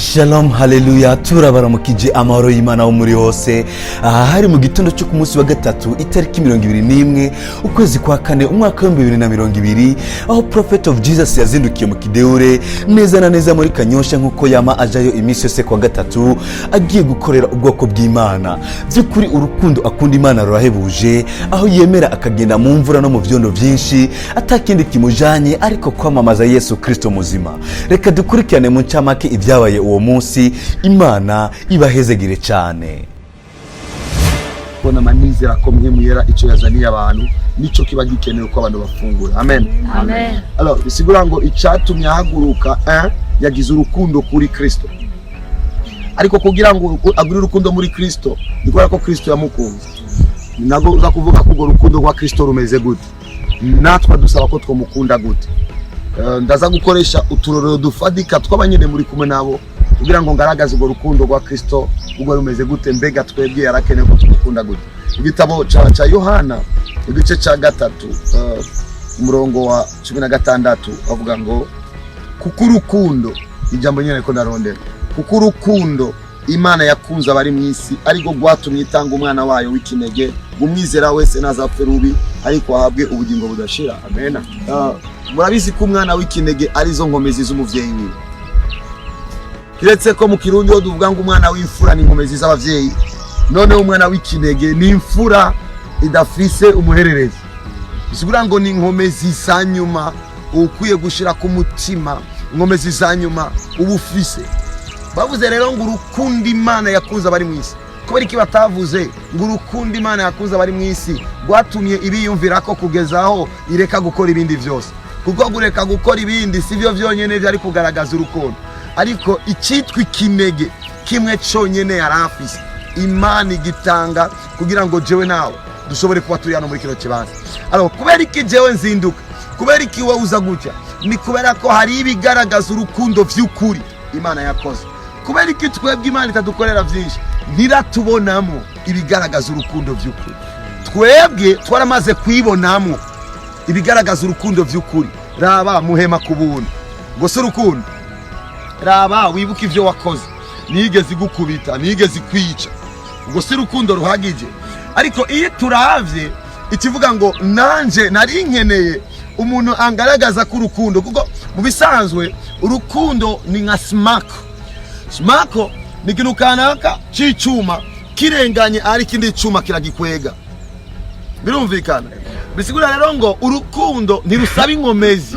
Shalom, haleluya! Turabaramukije, amahoro y'Imana wo muri hose. Aha hari mu gitondo cyo ku munsi wa gatatu, itariki 21, ukwezi kwa kane, umwaka wa 2020, aho Prophet of Jesus yazindukiye mu Kideure, neza na neza muri Kanyosha, nk'uko yama ajayo iminsi yose kwa gatatu, agiye gukorera ubwoko bw'Imana. By'ukuri urukundo akunda Imana rurahebuje, aho yemera akagenda mu mvura no mu byondo byinshi, atakindi kimujanye ariko kwamamaza Yesu Kristo muzima. Reka dukurikirane mu ncamake ibyabaye uwo munsi. Imana ibahezegire cyane. Mbona nizera ko Mpwemu Yera icyo yazaniye abantu nico kiba gikenewe ko abantu bafungura. Amen. Amen. Alors, bisigura ngo icyatumye ahaguruka, yagize urukundo kuri Kristo. Ariko kugira ngo agire urukundo muri Kristo, ni kubera ko Kristo yamukunze. Ni nabwo uza kuvuga ko urwo rukundo rwa Kristo rumeze gute, natwe dusaba ko twamukunda gute. Ndaza gukoresha uturorero dufatika tw'abanyene muri kumwe nabo kugira ngo ngaragaze urwo rukundo rwa Kristo urwo rumeze gute, mbega twebwe yarakenewe ko tumukunda gute. Igitabo ca Yohana, igice ca gatatu, umurongo wa 16, avuga ngo kuko urukundo, ijambo nyene ko ndarondera, kuko urukundo Imana yakunze abari mu isi ariko rwatumye itanga umwana wayo w'ikinege, umwizera wese ntazapfe rubi ariko ahabwe ubugingo budashira. Amen. Murabizi ko umwana w'ikinege arizo nkomezi z'umuvyeyi wiwe, kiretse ko mu Kirundi iyo tuvuga ngo umwana w'imfura ni inkomezi z'abavyeyi. Noneho umwana w'ikinege ni imfura idafise umuhererezi, bisigura ngo ni inkomezi za nyuma ukwiye gushira ku mutima, inkomezi za nyuma uba ufise. Bavuze rero ngo urukundo Imana yakunze abari mu isi. Kubera iki batavuze ngo urukundo Imana yakunze abari mu isi rwatumye ibiyumvira ko kugeza aho ireka gukora ibindi byose? Kuko gureka gukora ibindi si byo byonyine byari kugaragaza urukundo, ariko icyitwa ikinege kimwe cyonyine yari afise, Imana igitanga kugira ngo jewe nawe dushobore kuba turi hano muri kino kibanza. Alors, kubera iki jewe nzinduka? Kubera iki wowe uza gutya? Ni kubera ko hari ibigaragaza urukundo vy'ukuri Imana yakoze. Kubera iki twebwe Imana itadukorera byinshi? Ntiratubonamo ibigaragaza urukundo vy'ukuri. Twebwe twaramaze kwibonamo ibigaragaza urukundo vy'ukuri. Raba muhema ku buntu ngo si urukundo. Raba wibuke ivyo wakoze, nigeze igukubita, nigeze ikwica, ngo si urukundo ruhagije? Ariko iyo turavye ikivuga ngo nanje nari nkeneye umuntu angaragaza ko urukundo, kuko mu bisanzwe urukundo ni nka simako. Simako ni ikintu kanaka c'icuma kirenganye, ari ikindi cuma kiragikwega. Birumvikana? Bisigura rero ngo urukundo ntirusaba inkomezi.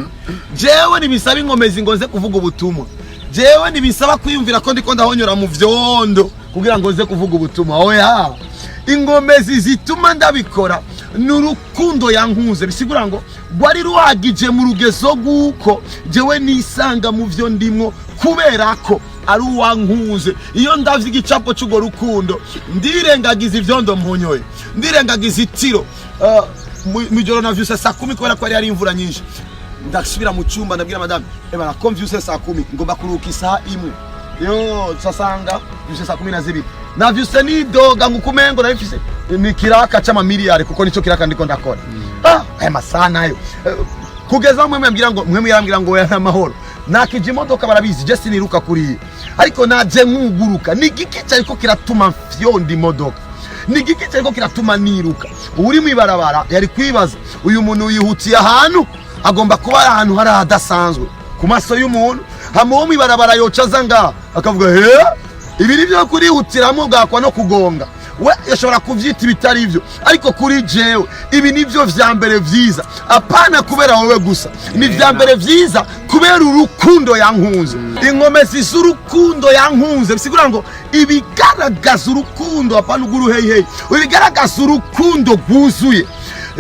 Jewe ntibisaba inkomezi ngo nze kuvuga ubutumwa. Jewe ntibisaba kwiyumvira ko ndiko ndahonyora mu vyondo kugira ngo nze kuvuga ubutumwa. Oya, inkomezi zituma ndabikora ni urukundo yankunze. Bisigura ngo rwari ruhagije mu rugezo rw'uko jewe nisanga mu vyo ndimwo kubera ko ari uwankunze. Iyo ndavye igicapo c'urwo rukundo, ndirengagiza ivyondo mponyoye, ndirengagiza itiro. Mw'ijoro navyuse saa 10 kubera ko hari imvura nyinshi. Ndasubira mu cyumba, ndabwira madame: "Ebana, ko mvyuse saa 10, ngomba kuruhuka isaha 1." Yo sasanga vyuse saa 12, navyuse nidoga ngo ukumengo nabifise ni kiraka c'amamiliyari, kuko nico kiraka ndiko ndakora. Ah, aya masaha nayo. Kugeza mwe mwambwira ngo mwe yarambwira ngo oya, amahoro. Nakije imodoka, barabizi je siniruka kuriya, ariko naje nkuguruka. Ni igiki cyariko kiratuma mfyonda imodoka? Ni igiki cyariko kiratuma niruka? Uri mw'ibarabara yari kwibaza: uyu muntu yihutiye ahantu, agomba kuba ari ahantu hari ahadasanzwe ku maso y'umuntu. Hama uwo mw'ibarabara yoca aza ngaha akavuga: "He, ibi ni byo kurihutiramo bwakwa no kugonga." We yashobora kuvyita ibitari byo, ariko kuri jewe ibi nivyo vya mbere vyiza. Apana kubera wowe gusa, ni vya mbere vyiza kubera urukundo yankunze, inkomezi z'urukundo yankunze. Bisigura ngo ibigaragaza urukundo, apana urw'uruheyiheyi, ibigaragaza urukundo rwuzuye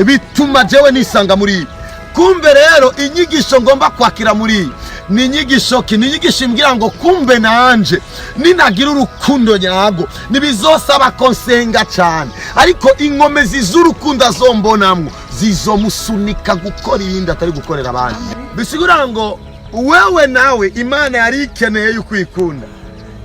bituma jewe nisanga muri ibi. Kumbe rero inyigisho ngomba kwakira muri iyi ni inyigisho ki? Ni inyigisho imbwira ngo kumbe nanje ninagira urukundo nyago, ntibizosaba ko nsenga cyane, ariko inkomezi z'urukundo azombonamwo zizomusunika gukora ibindi atari gukorera abandi. Bisigura ngo wewe nawe Imana yari ikeneye yuko uyikunda.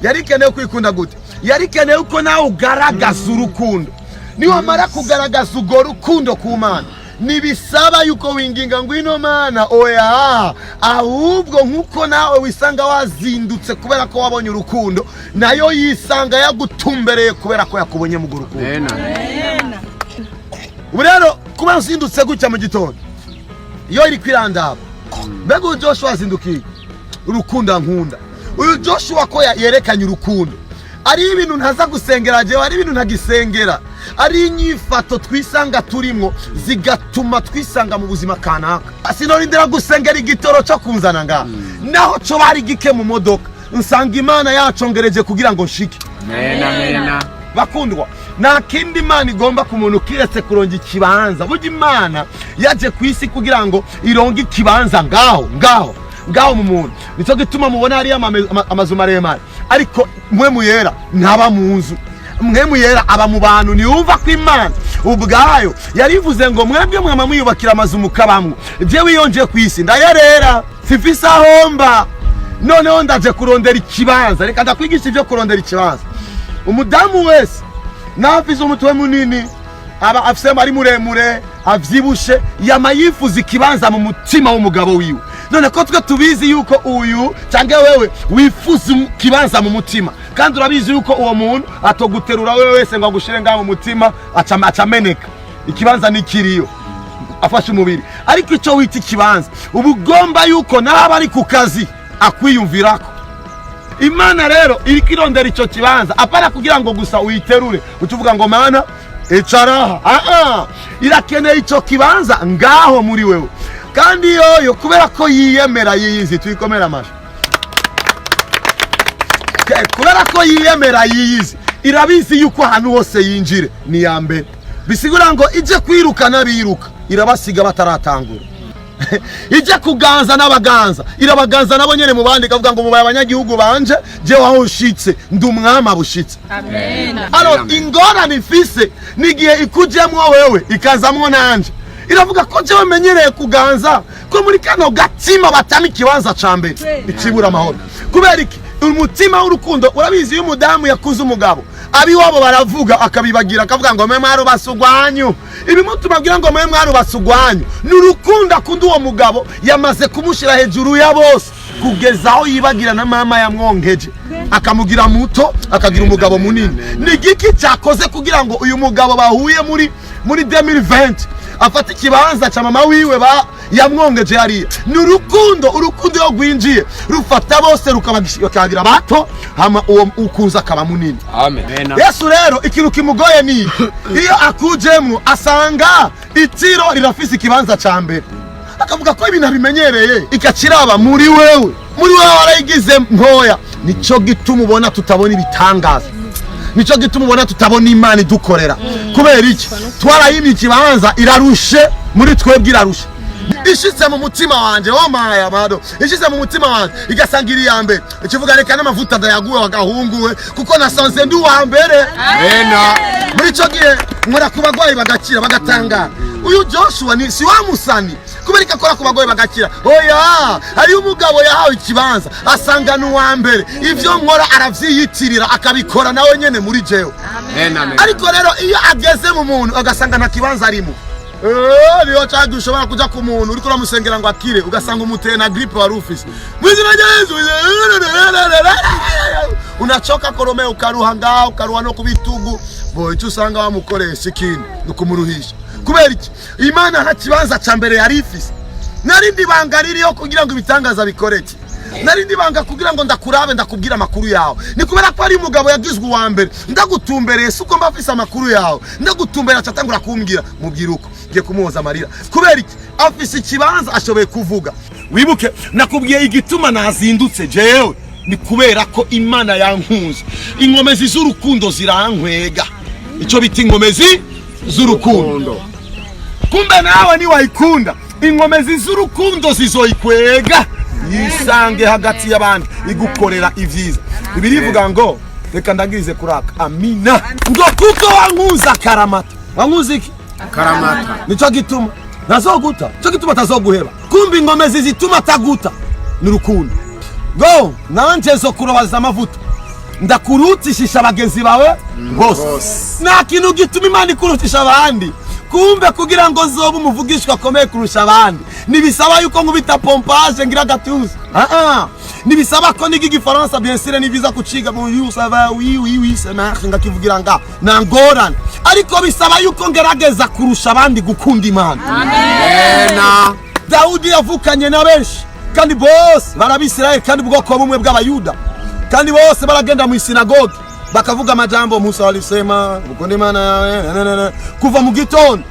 Yari ikeneye kwikunda gute? Yari ikeneye uko nawe ugaragaza urukundo. Niwamara kugaragaza urwo rukundo ku Mana, Ntibisaba yuko winginga ngwino Mana, oya, ahubwo nkuko nawe wisanga wazindutse kubera ko wabonye urukundo, nayo yisanga yagutumbereye kubera ko yakubonye mu rukundo. Ubu rero kuba nzindutse gutya mu gitondo, iyo iri kwirandaba, mbega uyu Joshua azindukiye urukundo ankunda, uyu Joshua ko yerekanye urukundo, ari ibintu ntaza gusengera jewe, ari ibintu ntagisengera, ari inyifato twisanga turimwo zigatuma twisanga mu buzima kanaka. Sinorindira gusengera igitoro cyo kunzana ngaha, naho co bari gike mu modoka, nsanga Imana yacongereje kugira ngo nshike. Bakundwa, nta kindi Imana igomba ku muntu kiretse kuronga ikibanza. Burya Imana yaje ku isi kugira ngo ironge ikibanza ngaho ngaho ngaho mu muntu. Nicyo gituma mubona hariyo amazu maremare, ariko Mpwemu Yera ntaba mu nzu, Mpwemu Yera aba mu bantu. Niyumva ko Imana ubwayo yarivuze ngo mwebwe mwama mwiyubakira amazu mukabamwo, jewe iyo nje ku isi ndayarera, sifise ahomba, noneho ndaje kurondera ikibanza. Reka ndakwigisha ibyo kurondera ikibanza. Umudamu wese naho afise umutwe munini, aba afise ari muremure, avyibushe, yama yifuza ikibanza mu mutima w'umugabo wiwe. None ko twe tubizi yuko uyu cyangwa wewe wifuza ikibanza mu mutima, kandi urabizi yuko uwo muntu atoguterura wewe wese ngo agushire ngaho mu mutima, acameneka, ikibanza nikiriyo afashe umubiri. Ariko icyo wita ikibanza, uba ugomba yuko naho ari ku kazi akwiyumvirako. Imana rero iriko irondera icyo kibanza, apana kugira ngo gusa uyiterure utuvuga ngo Mana icaraha. Aa, irakeneye icyo kibanza ngaho muri wewe. Kandi yoyo kubera ko yiyemera, yiyizi, tuyikomera amashi, kubera ko yiyemera, yiyizi, irabizi yuko ahantu hose yinjire ni iya mbere. Bisigura ngo ije kwirukana biruka, irabasiga bataratangura. Ijya kuganza n'abaganza, irabaganza nabo nyene mu bandi, ikavuga ngo mubaye abanyagihugu banje, jewe aho ushitse ndi umwami abushitse. Alors ingorane ifise n'igihe ikujemwo wewe ikazamwo nanje, iravuga ko jewe menyereye kuganza, ko muri kano gatima batama ikibanza ca mbere, ikibura amahoro. Kubera iki? Umutima w'urukundo. Urabizi, iyo umudamu yakuze umugabo, abiwabo baravuga akabibagira, akavuga ngo mwe mwarubase ugwanyu. Ibimutuma abwira ngo mwe mwarubase ugwanyu ni urukundo akunda uwo mugabo, yamaze kumushyira hejuru ya bose kugeza aho yibagira na mama yamwongeje, akamugira muto, akagira umugabo munini. Ni igiki cyakoze kugira ngo uyu mugabo bahuye muri 2020 afata ikibanza cya mama wiwe ba yamwongeje hariya? Ni urukundo. Urukundo iyo rwinjiye rufata bose rukabagira bato, hama uwo ukunze akaba munini. Amen. Yesu rero ikintu kimugoye ni iki? Iyo akujemwo asanga itiro rirafise ikibanza ca mbere, akavuga ko ibintu abimenyereye, ikakiraba muri wewe, muri wewe warayigize ntoya. Nico gituma ubona tutabona ibitangaza, nico gituma ubona tutabona Imana idukorera. Kubera iki? Twarayimye ikibanza, irarushe muri twebwe, irarushe. Ishitse mu mutima wanje, oh maya mado, ishitse mu mutima wanje igasanga iri ya mbere, ikivuga reka n'amavuta ndayaguwe wagahunguwe, kuko nasanze ndi uwa mbere. Muri ico gihe nkora ku bagwayi bagakira, bagatangara. Uyu Joshua ni si wa musani, kubera ko akora ku bagwayi bagakira? Oya, hariyo umugabo yahawe ikibanza, asanga ni uwa mbere, ivyo nkora aravyiyitirira, akabikora nawe nyene muri jewe. Ariko rero iyo ageze mu muntu agasanga nta kibanza arimo, niyo cyangwa ushobora kuja ku muntu uriko uramusengera ngo akire, ugasanga umuteye na grippe wari ufise. Mu izina rya Yesu, unachoka korome, ukaruha ngaho, ukaruha no kubitugu bo. Icyo usanga wamukoresha ikindi ni ukumuruhisha. Kubera iki? Imana nta kibanza ca mbere yari ifise. Narindi banga ririho kugira ngo ibitangaza bikoreke, narindi banga kugira ngo ndakurabe, ndakubwira amakuru yawe, ni kubera ko ari umugabo yagizwe uwa mbere. Ndagutumbereye, si uko mba mfise amakuru yawe, ndagutumbereye acatangura kumbwira, mubwira uko ngiye kumuhoza amarira. Kubera iki? Afise ikibanza, ashoboye kuvuga. Wibuke nakubwiye igituma nazindutse jewe, ni kubera ko Imana yankunze, inkomezi z'urukundo zirankwega, icyo bita inkomezi z'urukundo. Kumbe nawe niwayikunda, inkomezi z'urukundo zizoyikwega, yisange hagati y'abandi, igukorera ibyiza. Ibirivuga ngo reka ndangirize kuraka amina, ngo kuko wankuza karamata. Wankuza iki? Karamata. Nicyo gituma ntazoguta, nicyo gituma atazoguheba. Kumbe ingomezi zituma ataguta ni urukundo. Go nanje zo kurobaza amavuta, ndakurutishisha bagenzi bawe bose. Nta kintu gituma Imana ikurutisha abandi. Kumbe kugira ngo nzobe umuvugishwa akomeye kurusha abandi, ntibisaba yuko nkubita pompage, ngira agatuza. Ah ah, ntibisaba ko niga igifaransa. Bien sûr ni byiza kuciga: "Bonjour, ça va? Oui, oui, oui, ça marche", ngakivugira nga nta ngorane, ariko bisaba yuko ngerageza kurusha abandi gukunda Imana. Dawudi yavukanye na benshi, kandi bose barabisirayeli, kandi ubwoko bumwe bw'Abayuda, kandi bose baragenda mu isinagogi bakavuga amajambo "Musa alisema ukunda Imana yawe na, na, na", kuva mu gitondo.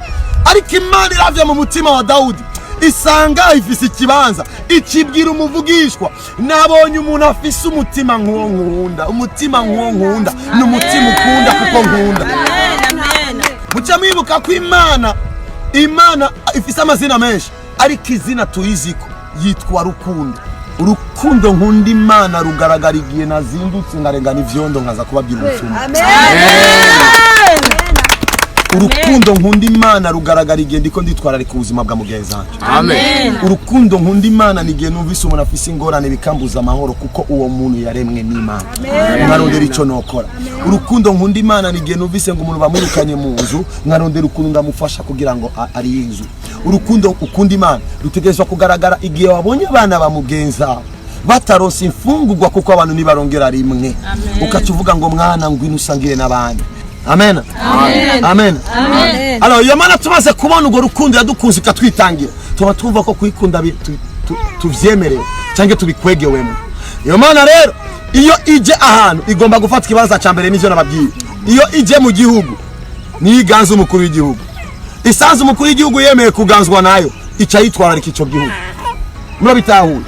Ariko Imana iravye mu mutima wa Dawudi, isanga ifise ikibanza, ikibwira umuvugishwa: "Nabonye umuntu afise umutima nk'uwo nkunda." Umutima nk'uwo nkunda ni umutima ukunda kuko nkunda. Muca mwibuka ko Imana ifise amazina menshi, ariko izina tuyiziko yitwa Rukundo. Urukundo nkunda Imana rugaragara igihe nazindutse nkarengana ivyondo, nkaza kubabwira ubutumwa. Urukundo nkunda Imana rugaragara igihe ndiko nditwararika ubuzima bwa mugenzi wanje. Urukundo nkunda Imana ni igihe numvise umuntu afise ingorane, bikambuza amahoro, kuko uwo muntu yaremwe n'Imana, nkarondera icyo nokora. Urukundo nkunda Imana ni igihe numvise ngo umuntu bamwirukanye mu nzu, nkarondera ukuntu ndamufasha kugira ngo ari inzu. Urukundo ukunda Imana rutegerezwa kugaragara igihe wabonye abana ba mugenzi wawe bataronse imfungurwa, kuko abantu ntibarongera rimwe, ukaca uvuga ngo: "Mwana, ngwino usangire n'abandi." Amen, amen. Alors, iyo Mana, tumaze kubona urwo rukundo yadukunze ikatwitangira, tuba twumva ko kuyikunda tuvyemerewe cyangwa tubikwegewemo. Iyo Mana rero, iyo ije ahantu, igomba gufata ikibanza cya mbere. Nivyo nababwiye: iyo ije mu gihugu, niyo iganza umukuru w'igihugu. Isanze umukuru w'igihugu yemeye kuganzwa nayo, ica yitwararika ico gihugu. Murabitahuye?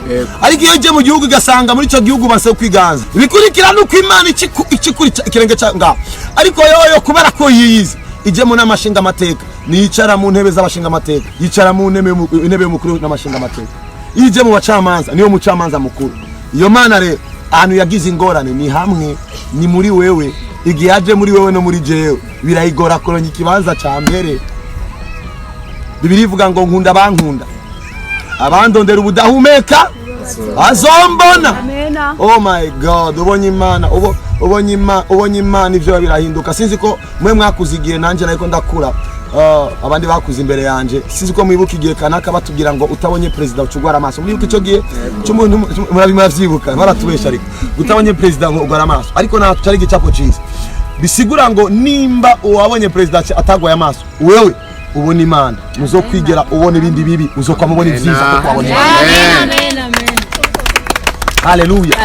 Ariko iyo ije mu gihugu, igasanga muri icyo gihugu base kwiganza, ibikurikira nuko Imana ikikuri ikirenge cya ngaho. Ariko yoyo, kubera ko yiyizi, ije mu n'amashinga amateka, niyicara mu ntebe z'abashinga amateka, yicara mu ntebe intebe y'umukuru n'amashinga amateka. Iyo ije mu bacamanza, niyo mucamanza mukuru. Iyo Mana rero, ahantu yagize ingorane ni hamwe, ni muri wewe. Igihe yaje muri wewe no muri jewe, birayigora kuronka ikibanza ca mbere. Bibiliya ivuga ngo: "Nkunda abankunda, abandondera ubudahumeka azombona." Oh my God! Ubonye Imana, ubonye Imana, ivyo birahinduka. Sinzi ko mwe mwakuze igihe nanje nariko ndakura, abandi bakuze imbere yanje, sinzi ko mwibuka igihe kanaka batubwira ngo utabonye perezida ucugwara amaso. Mwibuka ico gihe? Muravyibuka? Baratubesha, ariko utabonye perezida ngo ugwara amaso, ariko ntaco cari igicapo ciza bisigura ngo nimba uwabonye perezida atagwaye amaso, wewe ubona Imana, muzokwigera ubona ibindi bibi, uzokwama ubona ivyiza kuko wabona Imana. Haleluya!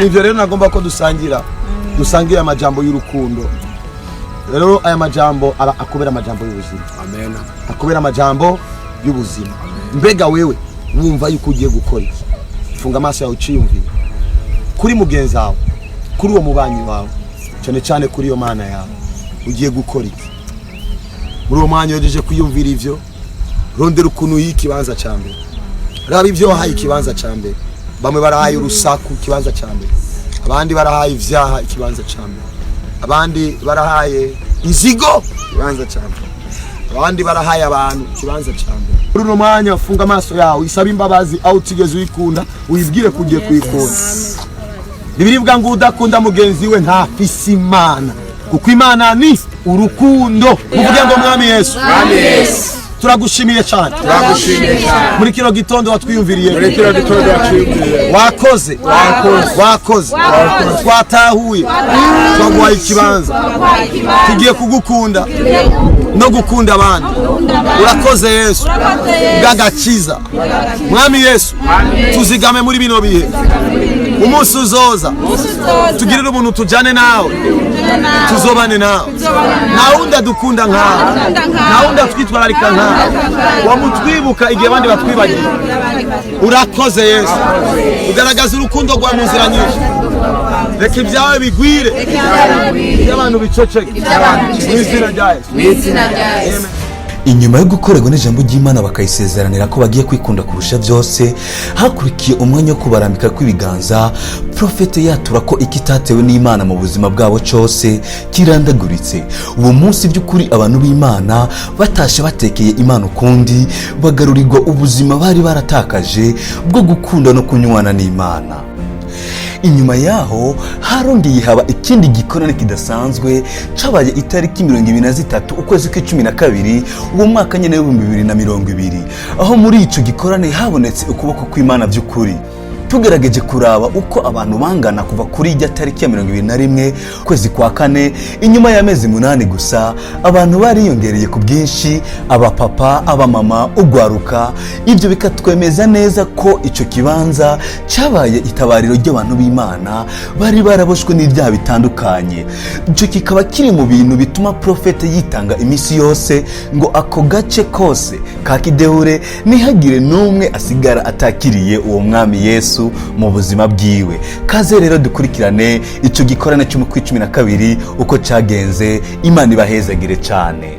Nivyo rero nagomba ko dusangira amajambo y'urukundo. Rero aya majambo aba akubera amajambo y'ubuzima, akubera amajambo y'ubuzima. Mbega wewe wumva yuko ugiye gukora iki? Funga amaso yawe, uciyumvire kuri mugenzi wawe, kuri uwo mubanyi wawe, cyane cyane kuri iyo Mana yawe. Ugiye gukora iki muri uwo mwanya uhejeje kwiyumvira ivyo? Rondera ukuntu uyiha ikibanza cya mbere. Raba ibyo wahaye ikibanza cya mbere. Bamwe barahaye urusaku ikibanza cya mbere, abandi barahaye ivyaha ikibanza cya mbere, abandi barahaye inzigo ikibanza cya mbere, abandi barahaye abantu ikibanza cya mbere. Muri uno mwanya, funga amaso yawe, isabe imbabazi aho utigeze uyikunda, uyibwire ko ugiye kuyikunda. Bibiliya ivuga ngo udakunda mugenzi we ntafise Imana, kuko Imana ni urukundo. Muvuge ngo: "Mwami Yesu, Mwami Yesu, turagushimiye cyane." Turagushimiye cyane. Muri kino gitondo watwiyumviriye. Muri kino gitondo watwiyumviriye. Wakoze, wakoze. Twatahuye, twaguhaye ikibanza, tugiye kugukunda no gukunda abandi. Urakoze Yesu bw'agakiza. Mwami Yesu, tuzigame muri bino bihe. Umunsi uzoza tugirire ubuntu, tujane nawe, tuzobane nawe. Nta wundi adukunda nkawe, nta wundi atwitwararika nkawe, wamutwibuka igihe abandi batwibagiye. Urakoze Yesu, ugaragaza urukundo rwawe mu nzira nyinshi. Reka ibyawe bigwire, iby'abantu biceceke, mu izina rya Yesu. Mu izina rya Yesu. Inyuma yo gukorerwa n'ijambo ry'Imana, bakayisezeranira ko bagiye kwikunda kurusha byose, hakurikiye umwanya wo kubarambika kw'ibiganza. Profete yatura ko ikitatewe n'Imana mu buzima bwabo cyose kirandaguritse. Uwo munsi by'ukuri abantu b'Imana batashe batekeye Imana ukundi, bagarurirwa ubuzima bari baratakaje bwo gukunda no kunywana n'Imana. Inyuma yaho harongeye haba ikindi gikorane kidasanzwe cabaye itariki 23 ukwezi kw'icumi na kabiri, uwo mwaka nyene w'2020, aho muri ico gikorane habonetse ukuboko kw'Imana by'ukuri. Tugerageje kuraba uko abantu bangana kuva kuri ijya tariki ya 21 ukwezi kwa kane, inyuma y'amezi 8 gusa abantu bariyongereye ku bwinshi, abapapa, abamama, ugwaruka. Ibyo bikatwemeza neza ko icyo kibanza cyabaye itabariro ry'abantu b'Imana bari baraboshwe n'ibyaha bitandukanye. Icyo kikaba kiri mu bintu bituma profete yitanga iminsi yose ngo ako gace kose ka Kidehure ntihagire n'umwe asigara atakiriye uwo mwami Yesu mu buzima bwiwe. Kaze rero dukurikirane icyo gikorane cyo mu 12 uko cyagenze. Imana ibahezagire cyane.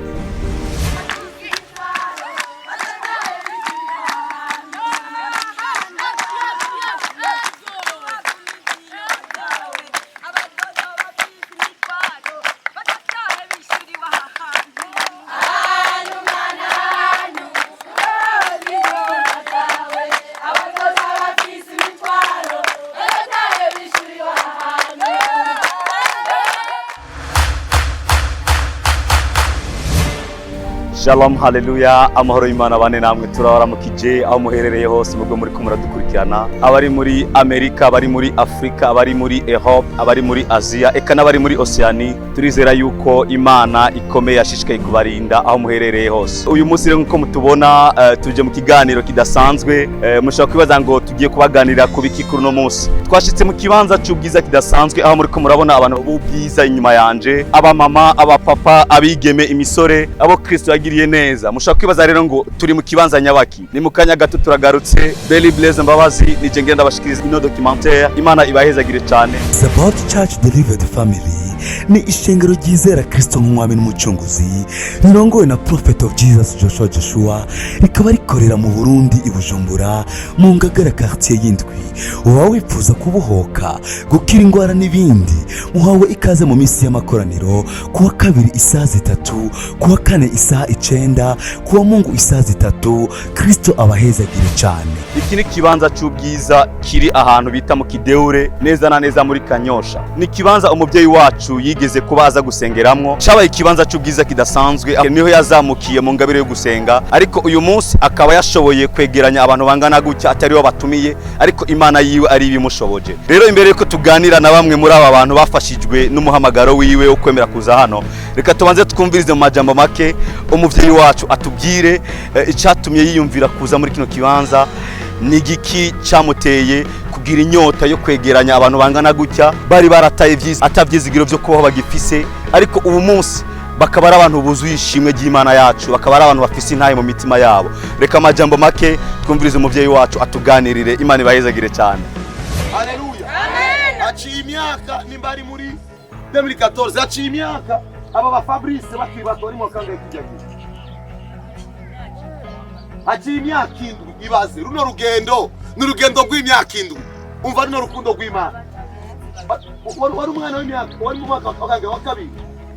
Shalom, haleluya, amahoro y'Imana bane namwe. Turabaramukije aho muherereye hose mubwo muri ko muradukurikirana, abari muri Amerika, abari muri Afrika, abari muri Europe, abari muri Aziya, eka n'abari muri Oceania. Turizera yuko Imana ikomeye yashishikaye kubarinda aho muherereye hose. Uyu munsi rero, nk'uko mutubona, tuje mu kiganiro kidasanzwe. Mushobora kwibaza ngo tugiye kubaganirira ku biki kuri uno munsi? Twashitse mu kibanza cy'ubwiza kidasanzwe, aho muri ko murabona abantu b'ubwiza inyuma yanje, abamama, abapapa, abigeme, imisore, abo Kristo yagiriye neza. Mushobora kwibaza rero ngo turi mu kibanza nyabaki? Ni mu kanya gato turagarutse. Belly Blaise Mbabazi nije ngenda bashikiriza ino documentaire. Imana ibahezagire cyane. About Church Delivered Family ni ishengero ryizera Kristo nk'umwami n'umucunguzi, rirongowe na Prophet of Jesus Joshua Joshua, rikaba rikorera mu Burundi, i Bujumbura, mu Ngagara, quartier y'indwi. Uba wifuza kubohoka, gukira indwara n'ibindi, muhawe ikaze mu minsi y'amakoraniro: kuwa kabiri isaha 3, kuwa kane isaha 9, kuwa Mungu isaha 3. Kristo abahezagire cyane. Iki ni ikibanza cy'ubwiza kiri ahantu bita mu Kideure, neza na neza muri Kanyosha. Ni ikibanza umubyeyi wacu yigeze kuba aza gusengeramwo. Cyabaye ikibanza cy'ubwiza kidasanzwe, niho yazamukiye mu ngabire yo gusenga, ariko uyu munsi akaba yashoboye kwegeranya abantu bangana gutya atari bo batumiye, ariko Imana yiwe ari ibimushoboje. Rero imbere yuko tuganira na bamwe muri aba bantu bafashijwe n'umuhamagaro wiwe wo kwemera kuza hano, reka tubanze twumvirize mu majambo make umuvyeyi wacu atubwire icyatumye yiyumvira kuza muri kino kibanza. Ni igiki cyamuteye kugira inyota yo kwegeranya abantu bangana gutya, bari barataye ibyiza, atabyizigiro byo kubaho bagifise, ariko ubu munsi bakaba ari abantu buzuye ishimwe ry'Imana yacu, bakaba ari abantu bafise intaye mu mitima yabo? Reka amajambo make twumvirize umuvyeyi wacu atuganirire. Imana ibahezagire cyane. Haleluya! Haciye imyaka, nimba ari muri 2014, haciye imyaka aba ba Fabrice bakiri bato, bari mu kangahe kijya gihe? Haciye imyaka 7. Ibaze, runo rugendo ni urugendo rw'imyaka 7. Umva runo rukundo rw'Imana. Wari umwana w'imyaka, wari mu mwaka wa kangahe? Wa kabiri,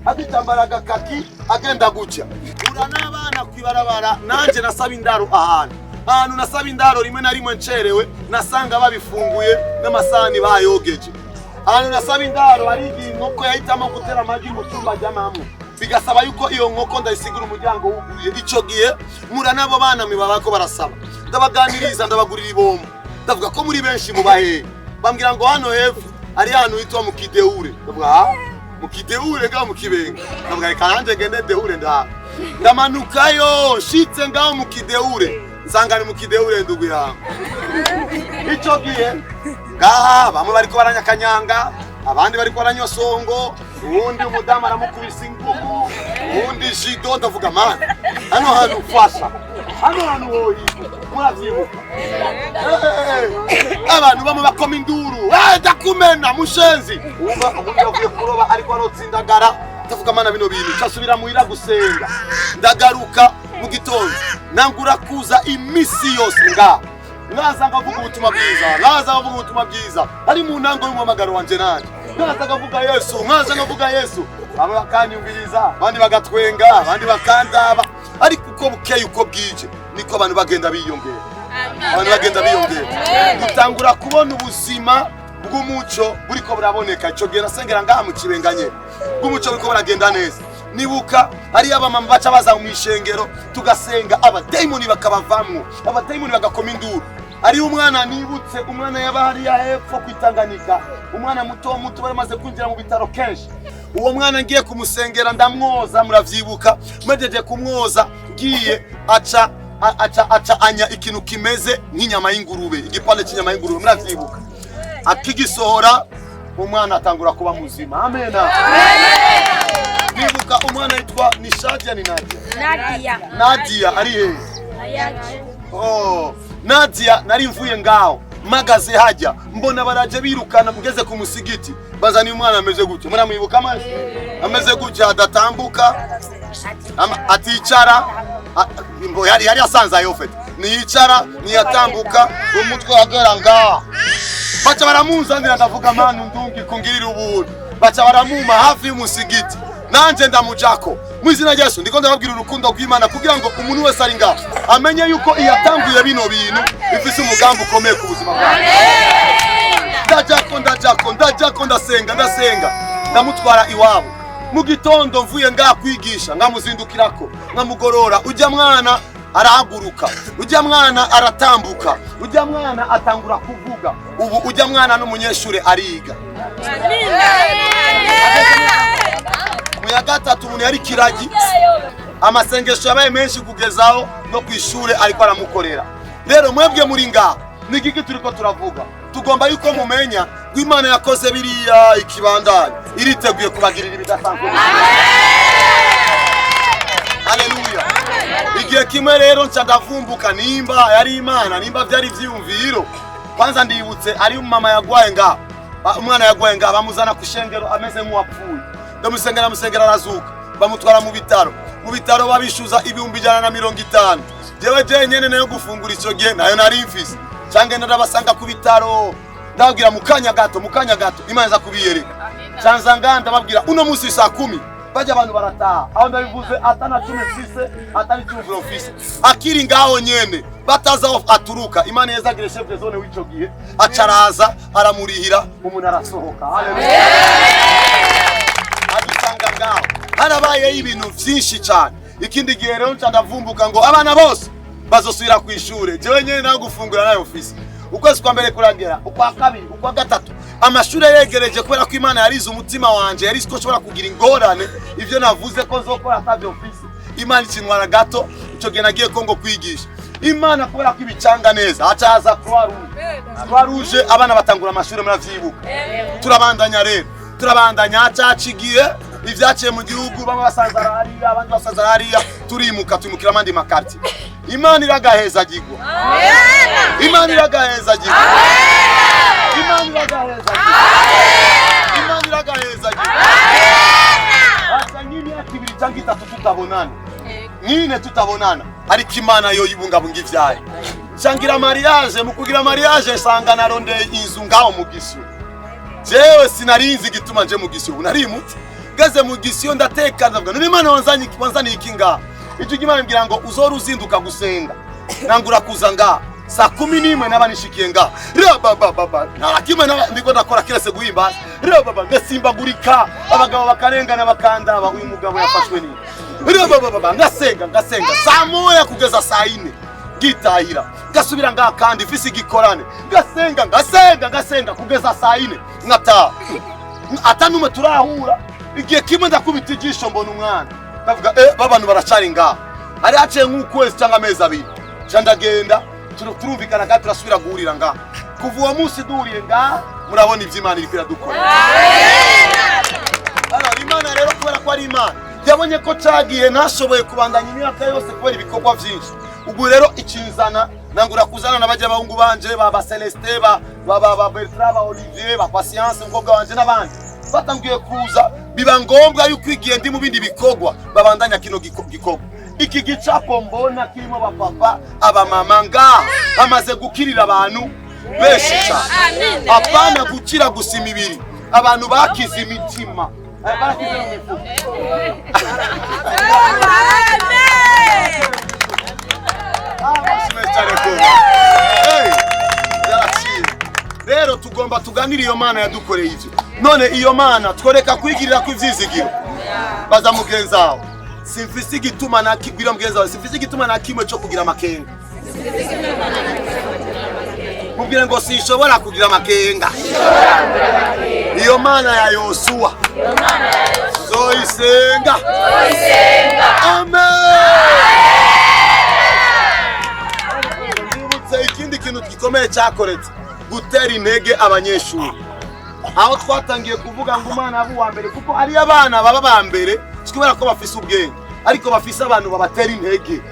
agitambara agakaki, agenda gutya, ura n'abana kwibarabara. Nanje nasaba indaro ahantu nasaba indaro, rimwe na rimwe ncerewe nasanga babifunguye n'amasahani bayogeje. Ahantu nasaba indaro hari igihe inkoko yahitamo gutera amagi mu cyumba ry'amamwe, bigasaba yuko iyo nkoko ndayisigura umuryango wuguruye. Ico gihe mura n'abo bana mibabako barasaba, ndabaganiriza, ndabagurira ibombo, ndavuga ko muri benshi mubahehe? Bambwira ngo hano hepfo hari ahantu hitwa mu Kidehure. Ndavuga: "Ha, mu Kidehure ngaho mu Kibenga?" Ndavuga: "Reka nanjye ngende dehure." Ndaha ndamanukayo, nshitse ngaho mu Kidehure nsanga ni mu Kidehure, ndugu yawe. Ico gihe ngaha bamwe bariko baranya kanyanga, abandi bariko baranywa songo, uwundi umudamu aramukubisa ingumu, uwundi jido. Ndavuga: "Mana, hano hantu fasha, hano hantu hoyiga." Muravyibuka? Abantu bamwe bakoma induru: "Ndakumena mushenzi!" Wumva ubundi yavuye kuroba ariko arotsindagara. Ndavuga: "Mana, bino bintu." Casubira muhira gusenga, ndagaruka mu gitondo, nangura kuza imisi yose ngaha, naza ngavuga ubutumwa bwiza, naza ngavuga ubutumwa bwiza. Ari mu ntango y'umuhamagaro wanje nanje, naza ngavuga Yesu, nkaza ngavuga Yesu, bamwe bakanyumviriza, abandi bagatwenga, abandi bakandaba, ariko uko bukeye uko bwije niko abantu bagenda biyongera, abantu bagenda biyongera. Dutangura kubona ubuzima. Bw'umuco buriko buraboneka. Ico gihe nasengera ngaha mu Kibenganye, bw'umuco buriko buragenda neza. Nibuka hariyo abamama baca baza mu ishengero, tugasenga, abadayimoni bakabavamwo, abadayimoni bagakoma induru. Hariyo umwana nibutse, umwana yaba hariya hepfo kwitanganika, umwana muto muto bari kwinjira mu bitaro kenshi. Uwo mwana ngiye kumusengera, ndamwoza, muravyibuka. Mpejeje kumwoza, ngiye aca anya ikintu kimeze nk'inyama y'ingurube, igipande cy'inyama y'ingurube, muravyibuka. Akigisohora, umwana atangura kuba muzima. Amena. Nibuka umwana yitwa ni Shadia, ni Nadia? Nadia. Nadia ari hehe? Oh, Nadia. Nari mvuye ngaho, magaze hajya, mbona baraje birukana, mugeze ku musigiti bazana umwana ameze gutya. Muramwibuka amazi ameze gutya, adatambuka, aticara, yari asanze ayo fete, niyicara, niyatambuka, umutwe wagera ngaha. Baca baramuzanira, ndavuga: "Manu ndungi kungirira ubuntu." Baca baramuma hafi y'umusigiti, nanje ndamujako mu izina rya Yesu. Ndiko ndababwira urukundo rw'Imana kugira ngo umuntu wese ari ngaho amenye yuko iyatanguye bino bintu bifise umugambi ukomeye ku buzima bwawe. Ndajako, ndajako, ndajako, ndasenga, ndasenga, ndamutwara iwabo. Mu gitondo mvuye ngaha kwigisha, nkamuzindukirako, nkamugorora. Ujya mwana arahaguruka, ujya mwana aratambuka, ujya mwana atangura kuvuga. Ubu ujya mwana n'umunyeshuri, ariga mu ya gatatu. Umuntu yari kiragi, amasengesho yabaye menshi kugezaho no ku ishuri ariko aramukorera. Rero mwebwe muri ngaha, ni igiki turiko turavuga? Tugomba yuko mumenya ko Imana yakoze biriya, ikibandanya iriteguye kubagirira ibidasanzwe. Haleluya! Igihe kimwe rero nca ndavumbuka, nimba yari Imana, nimba byari ivyiyumviro. Kwanza ndibutse ari mama yagwaye ngaha, umwana yagwaye ngaha, bamuzana ku shengero ameze nk'uwapfuye. Ndamusengera, musengera, arazuka. Bamutwara mu bitaro, mu bitaro babishuza 150,000. Jewe jenyene nayo gufungura ico gihe nayo nari mfise. Cange ndabasanga ku bitaro, ndababwira: "Mu kanya gato, mu kanya gato Imana iza kubiyereka." Canza ngaha, ndababwira: "Uno munsi saa 10 bajya abantu barataha." Aho ndabivuze atana 10 mfise, atari cyumviro mfise. Akiri ngaho nyene, batazi aho aturuka, Imana yezagire chef de zone w'ico gihe, acaraza aramurihira, umuntu arasohoka. Haleluya! Adusanga ngaho. Harabayeho ibintu vyinshi cyane. Ikindi gihe rero nca ndavumbuka ngo abana bose bazosubira ku ishure. Jewe nyene nawe gufungura nayo mfise. Ukwezi kwa mbere kuragera, ukwa kabiri, ukwa gatatu, amashure yegereje. Kubera ko Imana yarize umutima wanje, yarize ko nshobora kugira ingorane ivyo navuze ko nzokora atavyo mfise, Imana ikintwara gato. Ico gihe nagiye Kongo kwigisha. Imana kubera ko ibicanga neza, haca haza Croix Rouge. Croix Rouge, abana batangura amashure, muravyibuka. Turabandanya rero, turabandanya. Hacaca igihe, ivyaciye mu gihugu, bamwe basaza hariya, abandi basaza hariya, turimuka, twimukira amandi ma quartier. Imana iragahezagirwa, Imana iragahezagirwa, Imana iragahezagirwa, Imana iragahezagirwa. Hasa nk'imyaka 2 cyangwa 3 tutabonana, nyine tutabonana, ariko Imana yo ibungabunga ivyayo. Cangira mariage, mu kugira mariage nsanga narondeye inzu ngaho mu Gisyo. Jewe sinarinzi igituma nje mu Gisyo, ubu narimutse. Ngeze mu Gisyo ndatekana, ndavuga: "None Imana wanzanye, wanzaniye iki ngaha?" Icyo Imana imbwira ngo uzora uzinduka gusenga. Nangura kuza ngaha saa 11, naba nishikiye ngaha. Rabababa, nta kimwe ndiko ndakora kirese guhimbaza. Rababa, ngasimbagurika, abagabo bakarengana bakandaba: "Uyu mugabo yafashwe nini?" Rabababa, ngasenga, ngasenga saa 1 kugeza saa 4, ngitahira, ngasubira ngaha kandi mfise igikorane, ngasenga, ngasenga, ngasenga kugeza saa 4, ngataha ata numwe turahura. Igihe kimwe ndakubita ijisho, mbona umwana, ndavuga: "Eh, babantu baracari ngaha." Hari haciye nk'ukwezi cyangwa amezi 2, nca ndagenda, turumvikana kandi turasubira guhurira ngaha. Kuva uwo munsi duhuriye ngaha, murabona ivyo Imana iriko iradukora. Alors, Imana rero, kubera ko ari Imana, yabonye ko cagiye ntashoboye kubandanya imyaka yose kubera ibikorwa vyinshi. Ubwo rero ikinzana, nangura kuzana n'abajya abahungu banje ba Celestin, ba Bertrand, ba Olivier, ba Patience umukobwa wanje n'abandi batangiye kuza. Biba ngombwa yuko igihe ndi mu bindi bikorwa babandanya kino gikorwa. Iki gicapo mbona kirimo abapapa, abamama ngaha, bamaze gukirira abantu benshi cyane. Apana gukira gusa imibiri, abantu bakize imitima. Barakize mu mifuka. Amashyi menshi cyane ko. Hey, byaraciye. Rero tugomba tuganire iyo Mana yadukoreye ivyo. None iyo Mana tworeka kwigirira ku ivyizigiro? Baza mugenzi wawe, simfise igituma na kibwira mugenzi wawe, simfise igituma na kimwe cyo kugira amakenga. Mubwire ngo sinshobora kugira amakenga. Iyo Mana ya Yosuwa zoyisenga. Amen. Ndibutse ikindi kintu gikomeye cyakoretse gutera intege abanyeshuri, aho twatangiye kuvuga ngo umwana aba uwa mbere, kuko ari abana baba ba mbere si kubera ko bafise ubwenge, ariko bafise abantu babatera intege.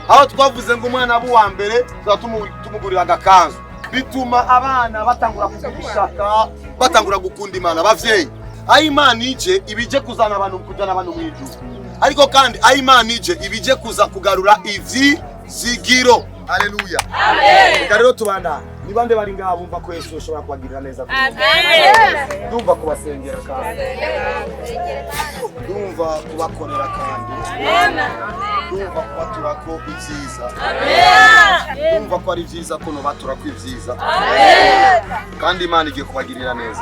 Aho twavuze ngo umwana aba uwa mbere, tuba tumugurira agakanzu, bituma abana batangura kugira ishaka, batangura gukunda Imana. Abavyeyi, aho Imana ije ibije kuzana abantu, kujana abantu mu ijuru, ariko kandi aho Imana ije ibije kuza kugarura ivyizigiro. Haleluya! Reka rero tubandane. Ni bande bari ngaha bumva ko Yesu ashobora kubagirira neza? Ndumva kubasengera kandi ndumva kubakorera kandi ndumva kubaturako ibyiza. Ndumva ko ari byiza ko nobaturako ibyiza, kandi Imana igiye kubagirira neza.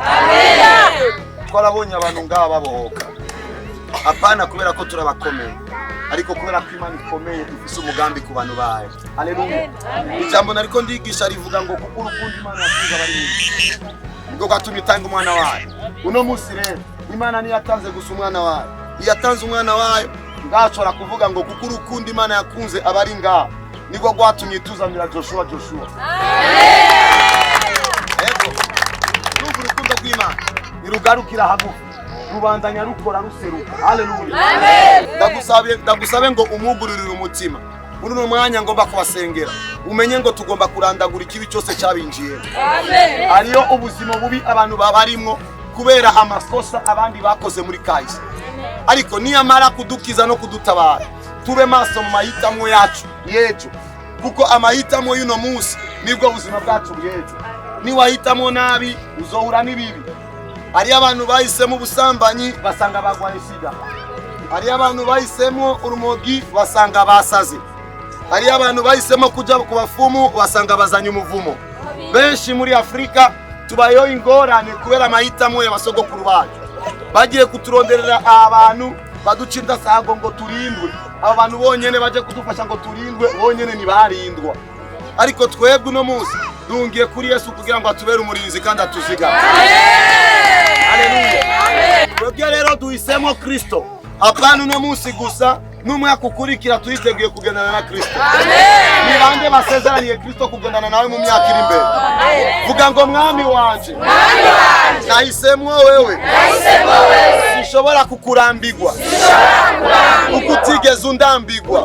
Twarabonye abantu ngaha babohoka, apana kubera ko turabakomeye, ariko kubera ko Imana ikomeye, ifise umugambi ku bantu bayo. Haleluya! Ijambo nariko ndigisha rivuga ngo kuko urukundo Imana yakunze abari mu isi nibwo rwatumye itanga umwana wayo. Uno munsi rero Imana niyo yatanze gusa umwana wayo. Iyo yatanze umwana wayo ngashobora kuvuga ngo kuko urukundo Imana yakunze abari ngaha nibwo rwatumye ituzanira Joshua Joshua. Ego, numva urukundo rw'Imana ntirugarukira hagufi, rubandanya rukora, ruseruka. Haleluya! Ndagusabe, ndagusabe ngo umwugururire umutima muri uno mwanya. Ngomba kubasengera, umenye ngo tugomba kurandagura ikibi cyose cyabinjiye. Hariyo ubuzima bubi abantu babarimwo kubera amakosa abandi bakoze muri kahise, ariko niyamara kudukiza no kudutabara, tube maso mu mahitamo yacu y'ejo, kuko amahitamo y'uno munsi nibwo buzima bwacu bw'ejo. Niwahitamo nabi, uzohura n'ibibi. Hariyo abantu bahisemo ubusambanyi, basanga bagwaye sida. Hariyo abantu bahisemo urumogi, basanga basaze. Hariyo abantu bahisemo kuja ku bafumu, basanga bazanye umuvumo. Benshi muri Afurika tubayeho ingorane kubera amahitamo y'abasogokuru bacu. Bagiye kuturonderera abantu baduca indasago ngo turindwe. Abo bantu bonyene baje kudufasha ngo turindwe, bonyene ntibarindwa. Ariko twebwe uno munsi duhungiye kuri Yesu kugira ngo atubere umurinzi kandi atuzigame. Haleluya! Twebwe rero duhisemo Kristo, apana uno munsi gusa, n'umwaka ukurikira turiteguye kugendana na Kristo. Ni bande basezeraniye Kristo kugendana nawe mu myaka iri imbere? Vuga ngo Mwami wanje, nahisemwo wewe, sinshobora kukurambigwa kuko utigeze undambigwa.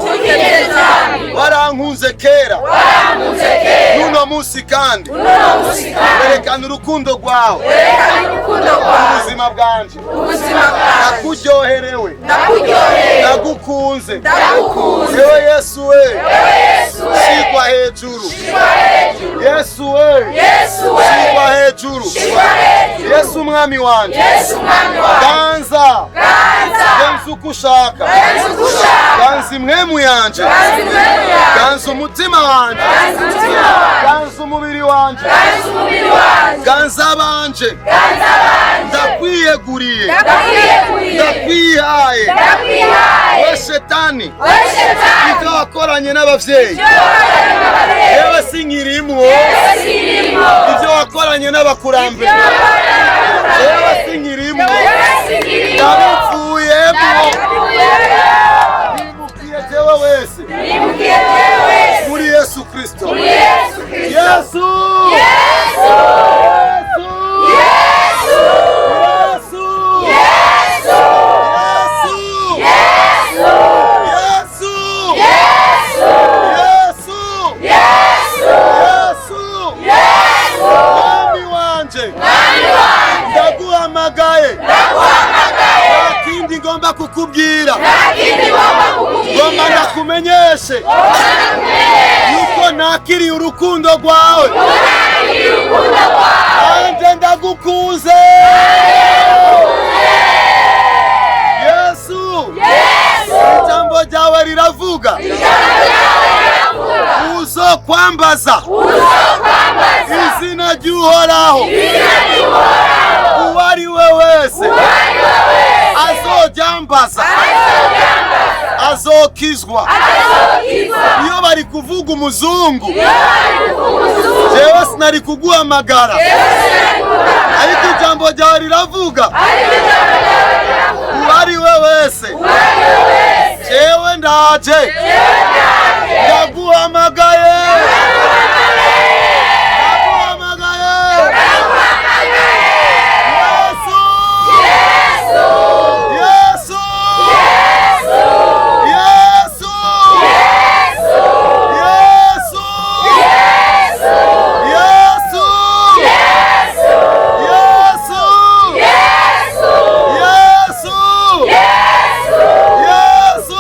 Warankunze kera, n'uno munsi kandi werekana urukundo rwawe ubuzima bwanje. Ndakuryoherewe, ndagukunze yewe Yesu we, shikwa hejuru. Yesu we, shikwa hejuru. Yesu mwami wanje, ganza, ganza uko ushaka, ganza impwemu yanje, ganza umutima wanje, ganza umubiri wanje, ganza abanje. Ndakwiyeguriye, ndakwihaye. We shetani, ibyo wakoranye n'abavyeyi yewe sinkirimwo. Ibyo wakoranye n'abakurambere yewe sinkirimwo, ndabivuyemo. Nimukiye jewe wese muri Yesu Kristo. Yesu, Yesu, Yesu, Yesu, Yesu, Yesu, Yesu, Mwami wanje, ndaguhamagaye. Nta kindi ngomba kukubwira, ngomba ndakumenyeshe yuko nakiriye urukundo rwawe, nanje ndagukunze. Yesu, ijambo ryawe riravuga uzo Uzokwambaza izina ry'Uhoraho, uwo ari we wese azoryambaza azokizwa. Iyo bari kuvuga umuzungu, jewe sinari kuguhamagara, ariko ijambo ryawe riravuga uwo ari we wese. Jewe ndaje, ndaguhamagaye, ndaguhamagaye. Yesu, Yesu, Yesu, Yesu, Yesu, Yesu, Yesu, Yesu,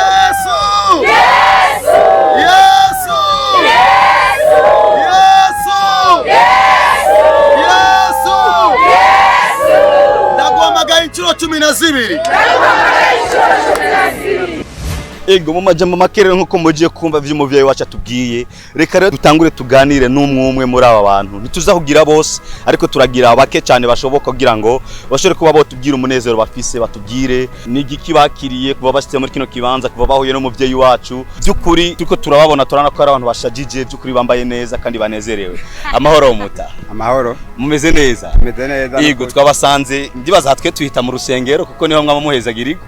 Yesu, Yesu, Yesu, Yesu. Ndaguhamagaye inshuro 12. Ego, mu majambo make rero, nkuko mugiye kumva vy'umuvyeyi wacu atubwiye, reka rero dutangure tuganire n'umwe umwe muri aba bantu. Ntituzahugira bose, ariko turagira bake cyane bashoboka kugira ngo bashobore kuba botubwira umunezero bafise, batubwire n'igiki bakiriye kuba bashitse muri kino kibanza, kuva bahuye n'umuvyeyi wacu. By'ukuri turiko turababona, turabona ko ari abantu bashajije, by'ukuri bambaye neza kandi banezerewe. Amahoro muta? Amahoro. Mumeze neza? Meze neza. Yego, twabasanze, ndibaza twe tuhita mu rusengero kuko niho mwaba muhezagirirwa.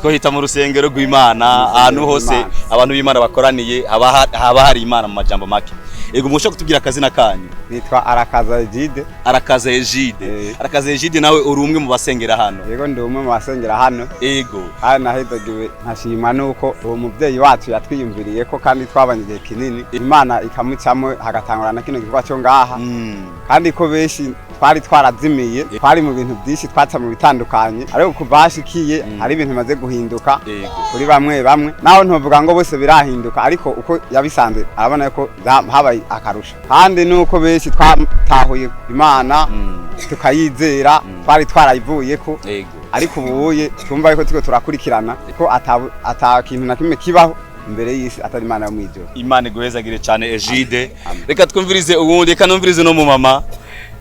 Twohita mu rusengero rw'Imana, ahantu hose abantu b'Imana bakoraniye haba hari Imana, mu majambo make. Ego, mushobora kutubwira akazina kanyu? Nitwa Arakaza Egide. Arakaza Egide. Arakaza Egide, nawe uri umwe mu basengera hano? Yego, ndi umwe mu basengera hano. Kandi nahezagiwe, nkashima nuko uwo muvyeyi wacu yatwiyumviriye ko kandi twabanye igihe kinini, Imana ikamucamo hagatangura na kino gikorwa cyo ngaha. Kandi ko benshi twari twarazimiye, twari mu bintu byinshi, twaca mu bitandukanye, ariko kuva hashikiye hari ibintu bimaze guhinduka kuri bamwe bamwe, naho ntovuga ngo bose birahinduka, ariko uko yabisanze arabona ko habaye akarusho. Kandi nuko benshi twatahuye Imana, tukayizera, twari twarayivuyeko, ariko ubuye twumva yuko turiko turakurikirana ko ata kintu na kimwe kibaho imbere y'isi atari Imana yo mw'ijuru. Imana iguhezagire cyane, Egide. Reka twumvirize ubundi, reka numvirize no mu mama,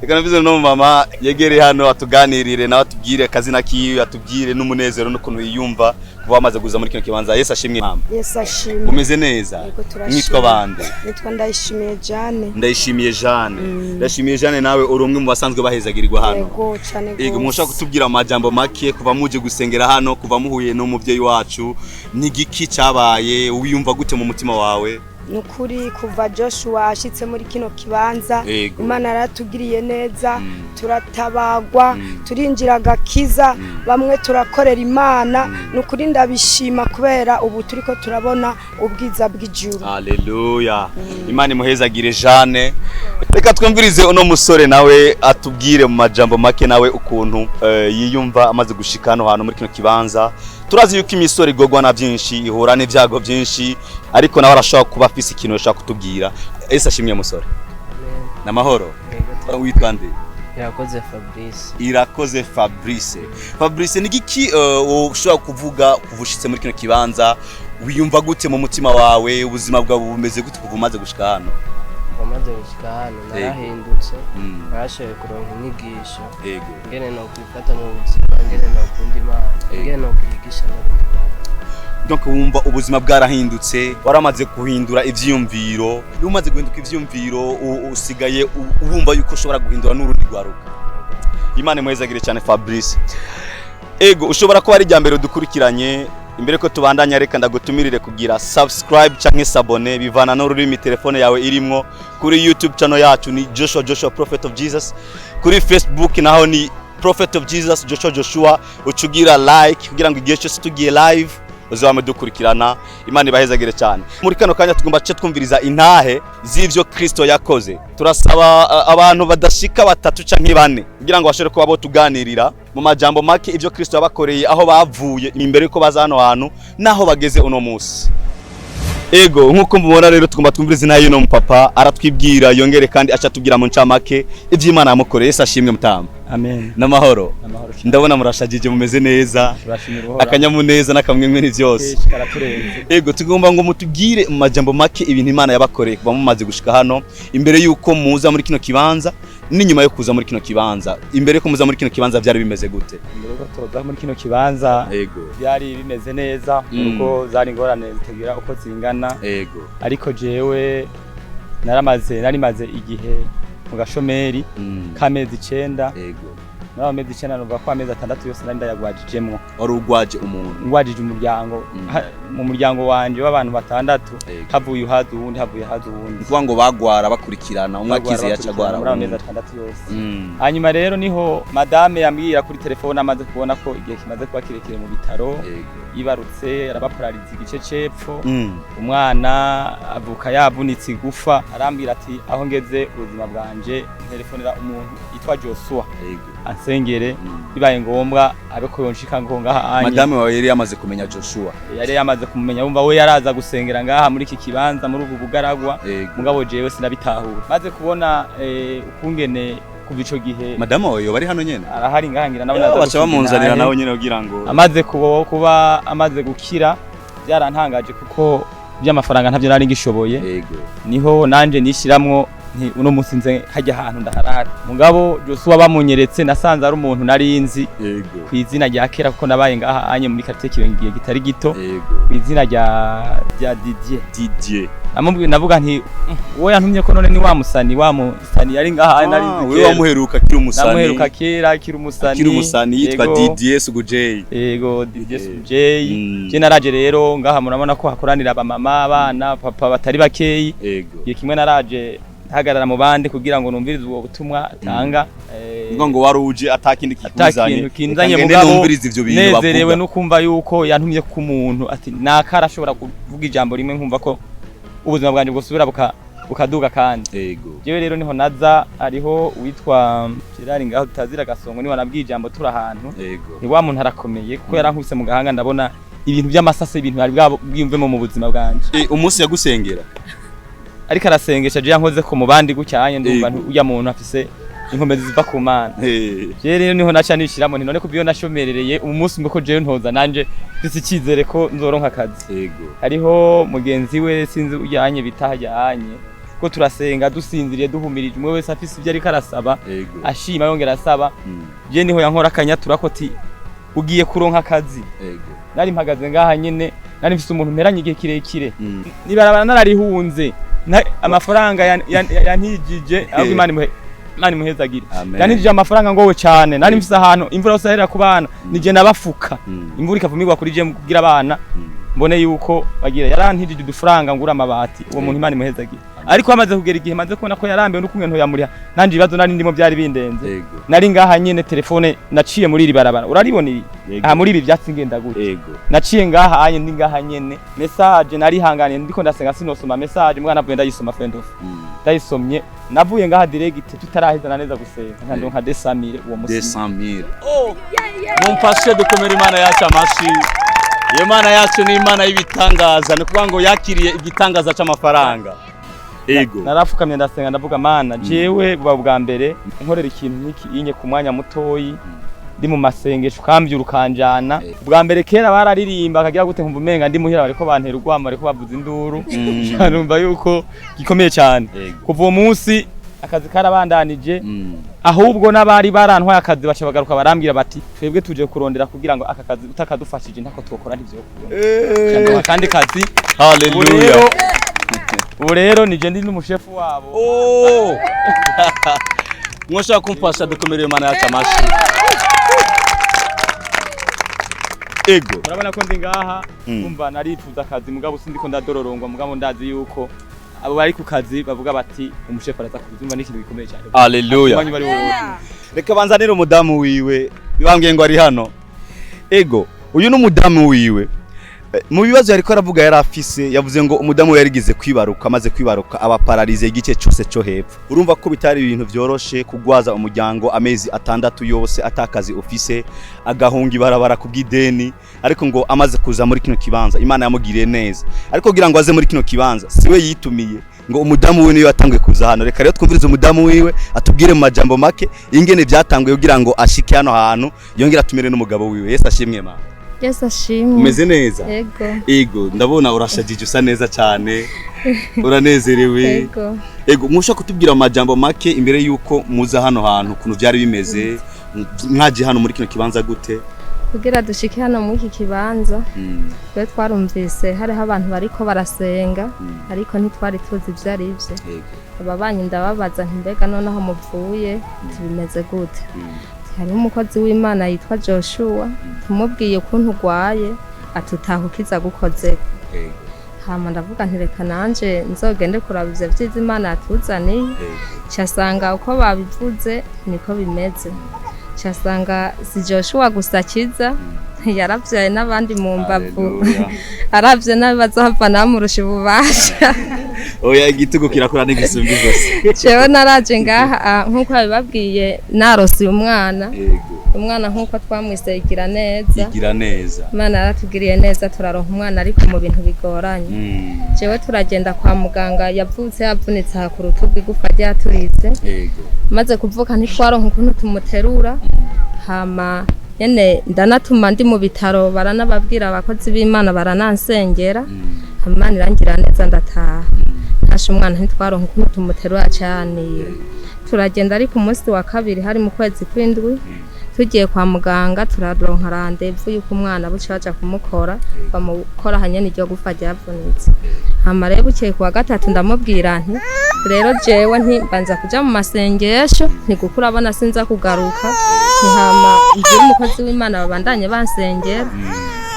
reka numvirize no mu mama yegereye hano atuganirire, nawe atubwire akazina kiwe, atubwire n'umunezero n'ukuntu yiyumva kuba bamaze kuza muri kino kibanza. Yesu ashimwe, mama. Yesu ashimwe. Umeze neza? Yego, turashima. Mwitwa bande? Nitwa Ndayishimiye Jane. Ndayishimiye Jane. Ndayishimiye Jane, nawe uri umwe mu basanzwe bahezagirirwa hano? Yego, cyane Yego, gose. Mushobora kutubwira amajambo make, kuva muje gusengera hano, kuva muhuye n'umuvyeyi wacu, ni igiki cyabaye? Wiyumva gute mu mutima wawe? Ni ukuri, kuva Joshua ashitse muri kino kibanza, Imana yaratugiriye neza, turatabagwa, turinjira agakiza, bamwe turakorera Imana. Ni ukuri ndabishima kubera ubu turiko turabona ubwiza bw'ijuru. Haleluya, Imana imuhezagire Jane. Reka twumvirize uno musore, nawe atubwire mu majambo make nawe ukuntu yiyumva amaze gushika hano hantu muri kino kibanza. Turazi yuko imisore igogwa na byinshi, ihura n'ibyago byinshi, ariko nawe arashobora kuba afise ikintu ashobora kutubwira. Ese ashimye, musore? Namahoro? Witwa nde? Irakoze Fabrice. Irakoze Fabrice. Fabrice, ni giki ushobora kuvuga kuva ushitse muri kino kibanza? Wiyumva gute mu mutima wawe? Ubuzima bwawe bumeze gute kuva umaze gushika hano? Wamaze gushika hano narahindutse, narashoboye kuronka inyigisho ingene nokwifata mu buzima, ingene nokunda Imana, ingene nokwigisha n'abandi bantu. Donc wumva ubuzima bwarahindutse, waramaze guhindura ivyiyumviro. Iyo umaze guhinduka ivyiyumviro, usigaye wumva yuko ushobora guhindura n'urundi rwaruka. Imana imuhezagire cyane, Fabrice. Ego, ushobora kuba ari mbere dukurikiranye. Imbere ko tubandanya, reka ndagutumirire kugira subscribe canke s'abonner, bivana n'ururimi telefone yawe irimwo. Kuri YouTube channel yacu ni Joshua Joshua Prophet of Jesus, kuri Facebook naho ni Prophet of Jesus Joshua Joshua. Ucugira like kugira ngo igihe cyose tugiye live uzabame dukurikirana. Imana ibahezagire cyane. Muri kano kanya tugomba ce twumviriza intahe z'ivyo Kristo yakoze. Turasaba abantu badashika batatu canke bane kugira ngo bashobore kuba bo tuganirira mu majambo make ivyo Kristo yabakoreye, aho bavuye imbere yuko baza hano hantu naho bageze uno munsi. Ego, nkuko mubona rero, tugomba twumviriza intahe y'uno mupapa, aratwibwira yongere kandi aca tubwira mu ncamake ivy'Imana yamukoreye. Yesu ashimwe, mutamba. Amen. N'amahoro. N'amahoro cyane. Ndabona murashagije, mumeze neza. Turashimira Uhoraho. Akanyamuneza n'akamwemwe ni byose. Kenshi karaturenze. Ego, tugomba ngo mutubwire mu majambo make ibintu Imana yabakoreye kuva mumaze gushika hano, imbere yuko muza muri kino kibanza n'inyuma yo kuza muri kino kibanza. Imbere yuko muza muri kino kibanza byari bimeze gute? Mbere yuko tuza muri kino kibanza byari bimeze neza, kuko zari ingorane zitagira uko zingana. Ariko jewe narimaze igihe mu gashomeri k'amezi 9. Muri ayo mezi 9, numva ko amezi 6 yose nari ndayagwajijemwo. Wari ugwaje umuntu? Ngwajije umuryango. Mu muryango wanje w'abantu 6, havuye uhaza uwundi, havuye haza uwundi. Ni ukuvuga ngo bagwara bakurikirana, umwe akize yaca agwara muri ayo mezi uwundi. 6 yose. Hanyuma rero niho madame yambwira kuri telefone, amaze kubona ko igihe kimaze kuba kirekire mu bitaro, yibarutse arabaparariza igice c'epfo, umwana avuka yavunitse igufa. Arambwira ati: "Aho ngeze ubuzima bwanje, ntelefonera umuntu yitwa Joshua ansengere, bibaye ngombwa abe ko yonshika ngo ngaha anye." Madame wawe yari yamaze kumenya Joshua? Yari yamaze kumumenya, wumva we yaraza gusengera ngaha muri iki kibanza, muri ubu bugaragwa. Mugabo jewe sinabitahura, maze kubona ukungene kuva ico gihe. Madame wawe yoba ari hano nyene? Arahari ngaha, ngira nawe Nawe naza baca bamunzanira gushinga. nawe nyene kugira ngo Amaze kuba amaze gukira, byarantangaje kuko by'amafaranga ntabyo nari ngishoboye. Niho nanje nishiramwo nti: "Uno munsi nze hajya ahantu ndaharara." Mugabo Joshua bamunyeretse, nasanze ari umuntu nari nzi ku izina rya kera, kuko nabaye ngaha anye muri quartier Kibenga igihe kitari gito, ku izina rya Didier. Didier. Namubwiye, navuga nti: "Uwo yantumye ko none ni wa musani, wa musani yari ngaha anye nari nzi Wewe kera." wamuheruka akiri umusani? Namuheruka kera akiri umusani. Akiri umusani yitwa Yego. Didier Sugujey. Yego, Didier Sugujey. Je naraje rero ngaha, murabona ko hakoranira abamama, abana, papa batari bakeyi. Igihe kimwe naraje hagarara mu bandi kugira ngo numvirize ubwo butumwa atanga. Ngo wari uje atakindi kikuzanye? Atakintu kinzanye, Reka ngende mugabo numvirize ivyo bintu nezerewe bavuga. no kumva yuko yantumye ku muntu, ati naka arashobora kuvuga ijambo rimwe nkumva ko ubuzima bwanjye bwosubira bukaduga kandi. Jewe rero niho naza, hariho uwitwa Gerard ngaho tutazira gasongo, niwe nabwiye ijambo turi ahantu. Ni wa muntu arakomeye, kuko yarankubise mu gahanga, ndabona ibintu by'amasase, ibintu bari bwiyumvemo mu buzima bwanje. Umunsi yagusengera? Ariko arasengesha, je yankoze ko mu bandi gucyanye, ndumva nti urya muntu afise inkomezi ziva ku Mana. Je rero niho naca nishiramo nti: "None kubyo nashomerereye umunsi umwe, ko jewe ntoza nanje mfise icyizere ko nzoronka akazi?" Hariho mugenzi we, sinzi ujyanye bitahajyanye, ko turasenga dusinziriye, duhumirije, umwe wese afise ibyo ariko arasaba, ashima yongera asaba. Je niho yankora akanyatura ko ati: "Ugiye kuronka akazi." Nari mpagaze ngaha nyene, nari mfise umuntu mperanye igihe kirekire, nibarabara nararihunze, amafaranga yantijije, ahubwo Imana imuhezagire. Amen. Yantijije amafaranga ngowe cyane. Nari mfise ahantu imvura yose yahera ku bana, nije nabafuka, imvura ikavumirwa kuri je kugira abana mbone yuko bagira. Yarantijije udufaranga ngura amabati. Uwo muntu Imana imuhezagire. Ariko amaze kugera igihe maze kubona ko yarambiwe n'ukumwe ntoyamuriha, nanje ibibazo nari ndimo byari bindenze. Nari ngaha nyene, telefone naciye muri iri barabara, uraribona iri aha muri ibi byatsi, ngenda gutya. Naciye ngaha anye, ndi ngaha nyene, message narihanganiye, ndiko ndasenga sinosoma message, mwana avuye ndayisoma, friend of ndayisomye, navuye ngaha direct tutaraheza neza gusenga, nkandonka 200,000 uwo musi. 200,000. Mumfashe dukomere Imana yacu amashi. Iyo Mana yacu ni Imana y'ibitangaza. Ni ukuvuga ngo yakiriye igitangaza c'amafaranga. Narafukamye ndasenga, ndavuga: "Mana, jewe buba bwa mbere nkorera ikintu nk'iki inye ku mwanya mutoyi, ndi mu masengesho ukambyura ukanjana." Bwa mbere kera bararirimba akagira gute, nkumva umenga ndi muhira, bariko bantera urwamo, bariko bavuza induru. Numva yuko gikomeye cyane. Kuva uwo munsi akazi karabandanije, ahubwo n'abari barantwaye akazi baca bagaruka barambwira bati: "Twebwe tuje kurondera kugira ngo aka kazi utakadufashije ntako twokora, ntivyokunda." Akandi kazi. Haleluya. Ubu rero nije ndi n'umushefu wabo. Oh! Mwoshaka kumfasha dukomere Imana yacu amashi. Murabona ko ndi ngaha, umva narifuza akazi, mugabo sindiko ndadororongwa, mugabo ndazi yuko abo bari ku kazi bavuga bati: "Umushefu araza kubyumva." Ni ikintu gikomeye cyane. Haleluya. Umwanya uwo ari wo wose. Reka banzanire umudamu wiwe, bambwiye ngo ari hano. Ego, uyu ni umudamu wiwe. Mu bibazo yariko aravuga yari afise, yavuze ngo umudamu we yarigize kwibaruka, amaze kwibaruka aba paralysé igice cyose cyo hepfo. Urumva ko bitari ibintu vyoroshe kugwaza umuryango amezi 6 yose atakazi ufise, agahunga ibarabara kubw'ideni. Ariko ngo amaze kuza muri kino kibanza, Imana yamugiriye neza. Ariko kugira ngo aze muri kino kibanza, siwe yitumiye. Ngo umudamu wiwe niwe yatanguye kuza hano. Reka rero twumvirize umudamu wiwe atubwire mu majambo make ingene byatanguye kugira ngo ashike hano hantu, yongere atumire n'umugabo wiwe. Yesu ashimwe, mama. Yesu ashimwe. Umeze neza? Yego. Ego, ndabona urashajije, usa neza cyane, uranezerewe. Yego. Ego, mushaka kutubwira mu majambo make imbere yuko muza hano hantu ukuntu byari bimeze, mwaje hano muri kino kibanza gute? Kugira dushike hano muri iki kibanza, twe twarumvise hariho abantu bariko barasenga, ariko ntitwari tuzi ivyo ari vyo. Ababanyi ndababaza nti: "Mbega noneho muvuye tubimeze gute?" Hariho umukozi w'Imana yitwa Joshua, tumubwiye ukuntu urwaye, atutaha ukiza gukozeko. Hama ndavuga nti: "Reka nanje nzogende kuraba ivyo vyiza Imana yatuzaniye." Casanga uko babivuze niko bimeze. Casanga si Joshua gusa akiza, yaravyaye n'abandi mu mbavu. Hallelujah. Aravye nabi bazohava namurusha ububasha. Oya, igitugu kirakura n'igisumba izosi. Jewe naraje ngaha, nk'uko babibabwiye, narose uyu mwana. Umwana nk'uko twamwise Igira Neza. Igira Neza. Imana yaratugiriye neza, turaronka umwana, ariko mu bintu bigoranye. Jewe turagenda kwa muganga, yavutse yavunitse aha ku rutugu, igufa ryaturitse. Maze kuvuka ntitwaronka ukuntu tumuterura. Hama nyene ndanatuma ndi mu bitaro, baranababwira abakozi b'Imana, baranansengera. Imana irangira neza, ndataha. Ntashe umwana ntitwaronka ukuntu tumuterura canira. Turagenda, ariko umunsi wa kabiri, hari mu kwezi kw'indwi, tugiye kwa muganga turaronka rendez-vous yuko umwana buca baja kumukora, bamukora hanyene iryo gufa ryavunitse. Hama rero bukeye kuwa gatatu ndamubwira nti: "Rero jewe nti mbanza kuja mu masengesho, ntigukura abona sinza kugaruka." Ntihama ngira umukozi w'Imana babandanye bansengera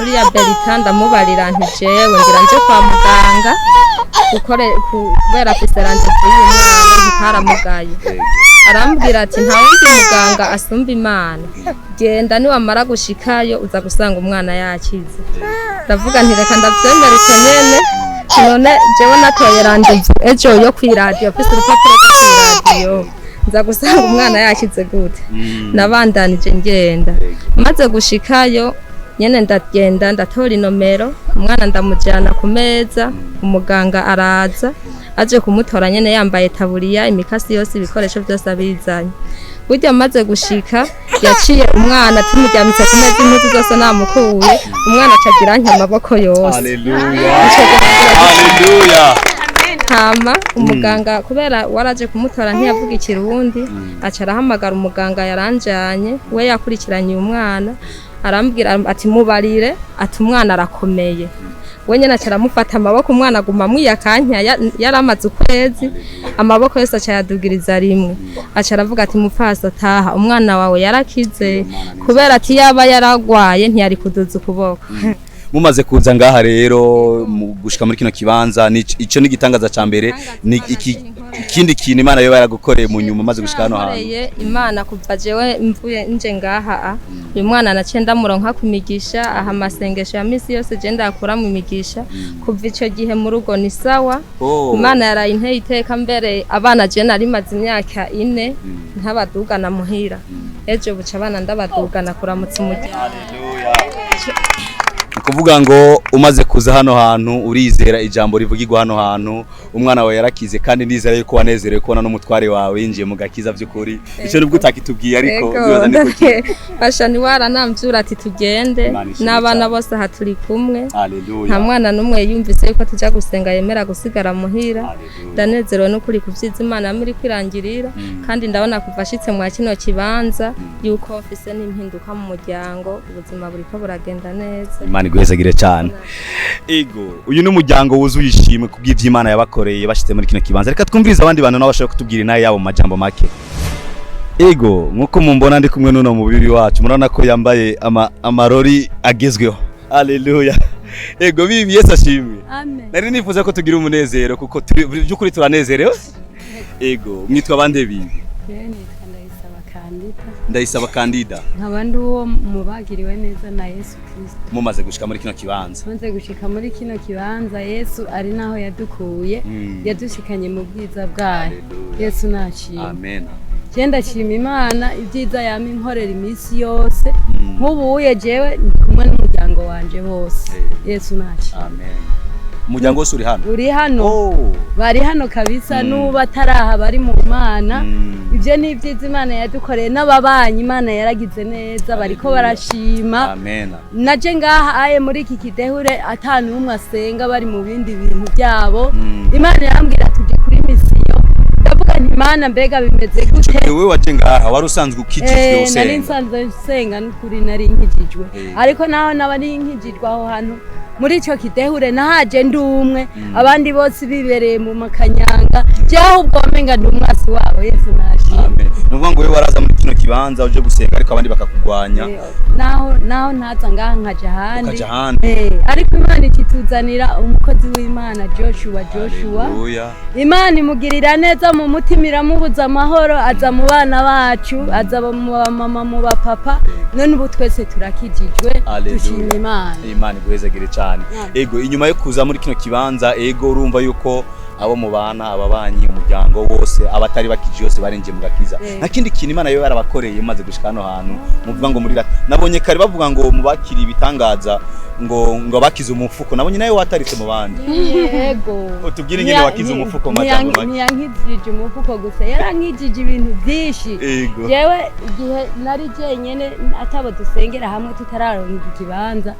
uriya Berita, ndamubarira nti: "Jewe ngira nje kwa muganga kubera afise rendez-vous y'uyu mwana, ntitaramugaye." Arambwira ati: "Nta wundi muganga asumba Imana, genda, niwamara gushikayo uza gusanga umwana yakize." Ndavuga nti: "Reka ndavyemera uko nyene." None jewe natoye rendez-vous ejo yo kw'iradiyo, mfise urupapuro rwo kw'iradiyo, nza gusanga umwana yakize gute? Nabandanije ngenda. Maze gushikayo nyene ndagenda ndatora inomero, umwana ndamujyana ku meza. Umuganga araza aje kumutora nyene yambaye taburiya, imikasi yose, ibikoresho byose abizanye. Burya amaze gushika yaciye umwana tumuryamitse ku meza, impuzu zose namukuye, umwana acagira nka amaboko yose. Haleluya, haleluya. Hama umuganga, kubera waraje kumutora ntiyavuga ikirundi, aca arahamagara umuganga yaranjanye, we yakurikiranye uyu mwana, arambwira ati: "Mubarire," ati: "Umwana arakomeye." We nyene aca aramufata amaboko, umwana aguma amwiyakanya, yaramaze ukwezi, amaboko yose aca ayadugiriza rimwe. Aca aravuga ati: "Mupfasa, taha, umwana wawe yarakize," kubera ati yaba yaragwaye ntiyari kuduza ukuboko. Mumaze kuza ngaha rero, mu gushika muri kino kibanza, ico ni igitangaza ca mbere. Ni ikindi kintu Imana yoba yaragukoreye mu nyuma umaze gushika hano hantu? Nkoreye Imana kuva jewe mvuye nje ngaha, uyu mwana naciye ndamuronka ku migisha aha, amasengesho ya misi yose je ndakura mu migisha. Kuva ico gihe mu rugo ni sawa. Imana yaraye inteye iteka. Mbere abana je nari maze imyaka 4 ntabadugana muhira, ejo buca abana ndabadugana kuramutsa umuryango. Ni kuvuga ngo umaze kuza hano hantu urizera ijambo rivugirwa hano hantu, umwana wawe yarakize, kandi ndizera yuko wanezerewe kubona n'umutware wawe yinjiye mu gakiza by'ukuri. Icyo nubwo utakitubwiye, ariko ndibaza ni kuki. Basha ntiwaranamvyura ati tugende. Imana ishimwe N'abana cyane. bose aha turi kumwe. Haleluya. Nta mwana n'umwe yumvise yuko tuja gusenga yemera gusigara muhira. Haleluya. Ndanezerewe n'ukuri ku vyiza Imana yama iriko irangirira, kandi ndabona kuva ashitse mwa kino kibanza yuko mfise n'impinduka mu muryango, ubuzima buriko buragenda neza. Imana iguhezagire cyane. Ego, uyu ni umuryango wuzuye ishimwe kubw'ivy'Imana yabakoreye bashitse muri kino kibanza. Reka twumvirize abandi bantu nabo bashobora kutubwira inaye yabo mu majambo make. Ego, nkuko mumbona ndi kumwe n'uno mubiri wacu, murabona ko yambaye amarori agezweho. Haleluya. Ego bibi, Yesu ashimwe. Amen. Nari nifuza ko tugira umunezero kuko by'ukuri turanezerewe. Ego, mwitwa bande bibi? Jewe nitwa Ndayisaba Kandida. Ndayisaba Kandida. Nkaba ndi uwo mu bagiriwe neza na Yesu Kristo. Mumaze gushika muri kino kibanza. Maze gushika muri kino kibanza, Yesu ari naho yadukuye, yadushikanye mu bwiza bwayo. Yesu nashimwe. Amen. Je ndashima Imana ibyiza yama inkorera iminsi yose. Nk'ubuye jewe ndi kumwe n'umuryango wanje bose. Yesu nashimwe. Amen. Umuryango wose uri hano? Uri hano, bari hano kabisa. N'ubu ataraha bari mu Mana. Ibyo ni ibyiza Imana yadukoreye n'ababanyi. Imana yaragize neza, bariko barashima. Amen. Naje ngaha aye muri iki kidehure atanu n'umwe asenga, bari mu bindi bintu byabo. Imana irambwira tujye kuri mission. Ndavuga nti: "Imana, mbega bimeze gute?" Wewe waje ngaha wari usanzwe ukijijwe? Nari Usenga? nsanzwe nsenga n'ukuri, nari nkijijwe. Ariko naho naba nari nkijijwe, aho hantu muri ico kidehure nahaje ndi umwe, abandi bose bibereye mu makanyanga. Jewe ahubwo wamenga ndi umwasi wabo. Yesu nashimwe. Amen. Ni ukuvuga ngo wewe waraza muri kino kibanza uje gusenga, ariko abandi bakakugwanya. Naho ntaza ngaha nkaja ahandi. Ukaja ahandi. Ariko Imana ikituzanira umukozi w'Imana Joshua Joshua. Haleluya. Imana imugirira neza mu mutima, iramubuza amahoro, aza mu bana bacu, aza mu bamama, mu bapapa. None ubu twese turakijijwe. Haleluya. Dushima Imana. Imana iguhezagire cyane. Amen. Ego, inyuma yo kuza muri kino kibanza, ego, urumva yuko abo mubana, ababanyi, umuryango wose, abatari bakije yose barinjiye mu gakiza. Nta kindi kintu Imana yo yarabakoreye maze gushika hano hantu muvuga ngo muri nabonye kare bavuga ngo mubakiriye ibitangaza, ngo bakize umufuko, nabonye nawe wataritse mu bandi. Yego. Utubwire ingene wakize umufuko mu majambo make. Ntiyankijije umufuko gusa, yarankijije ibintu byinshi. Jewe igihe nari jenyene, atabo dusengera hamwe, tutararonka iki kibanza,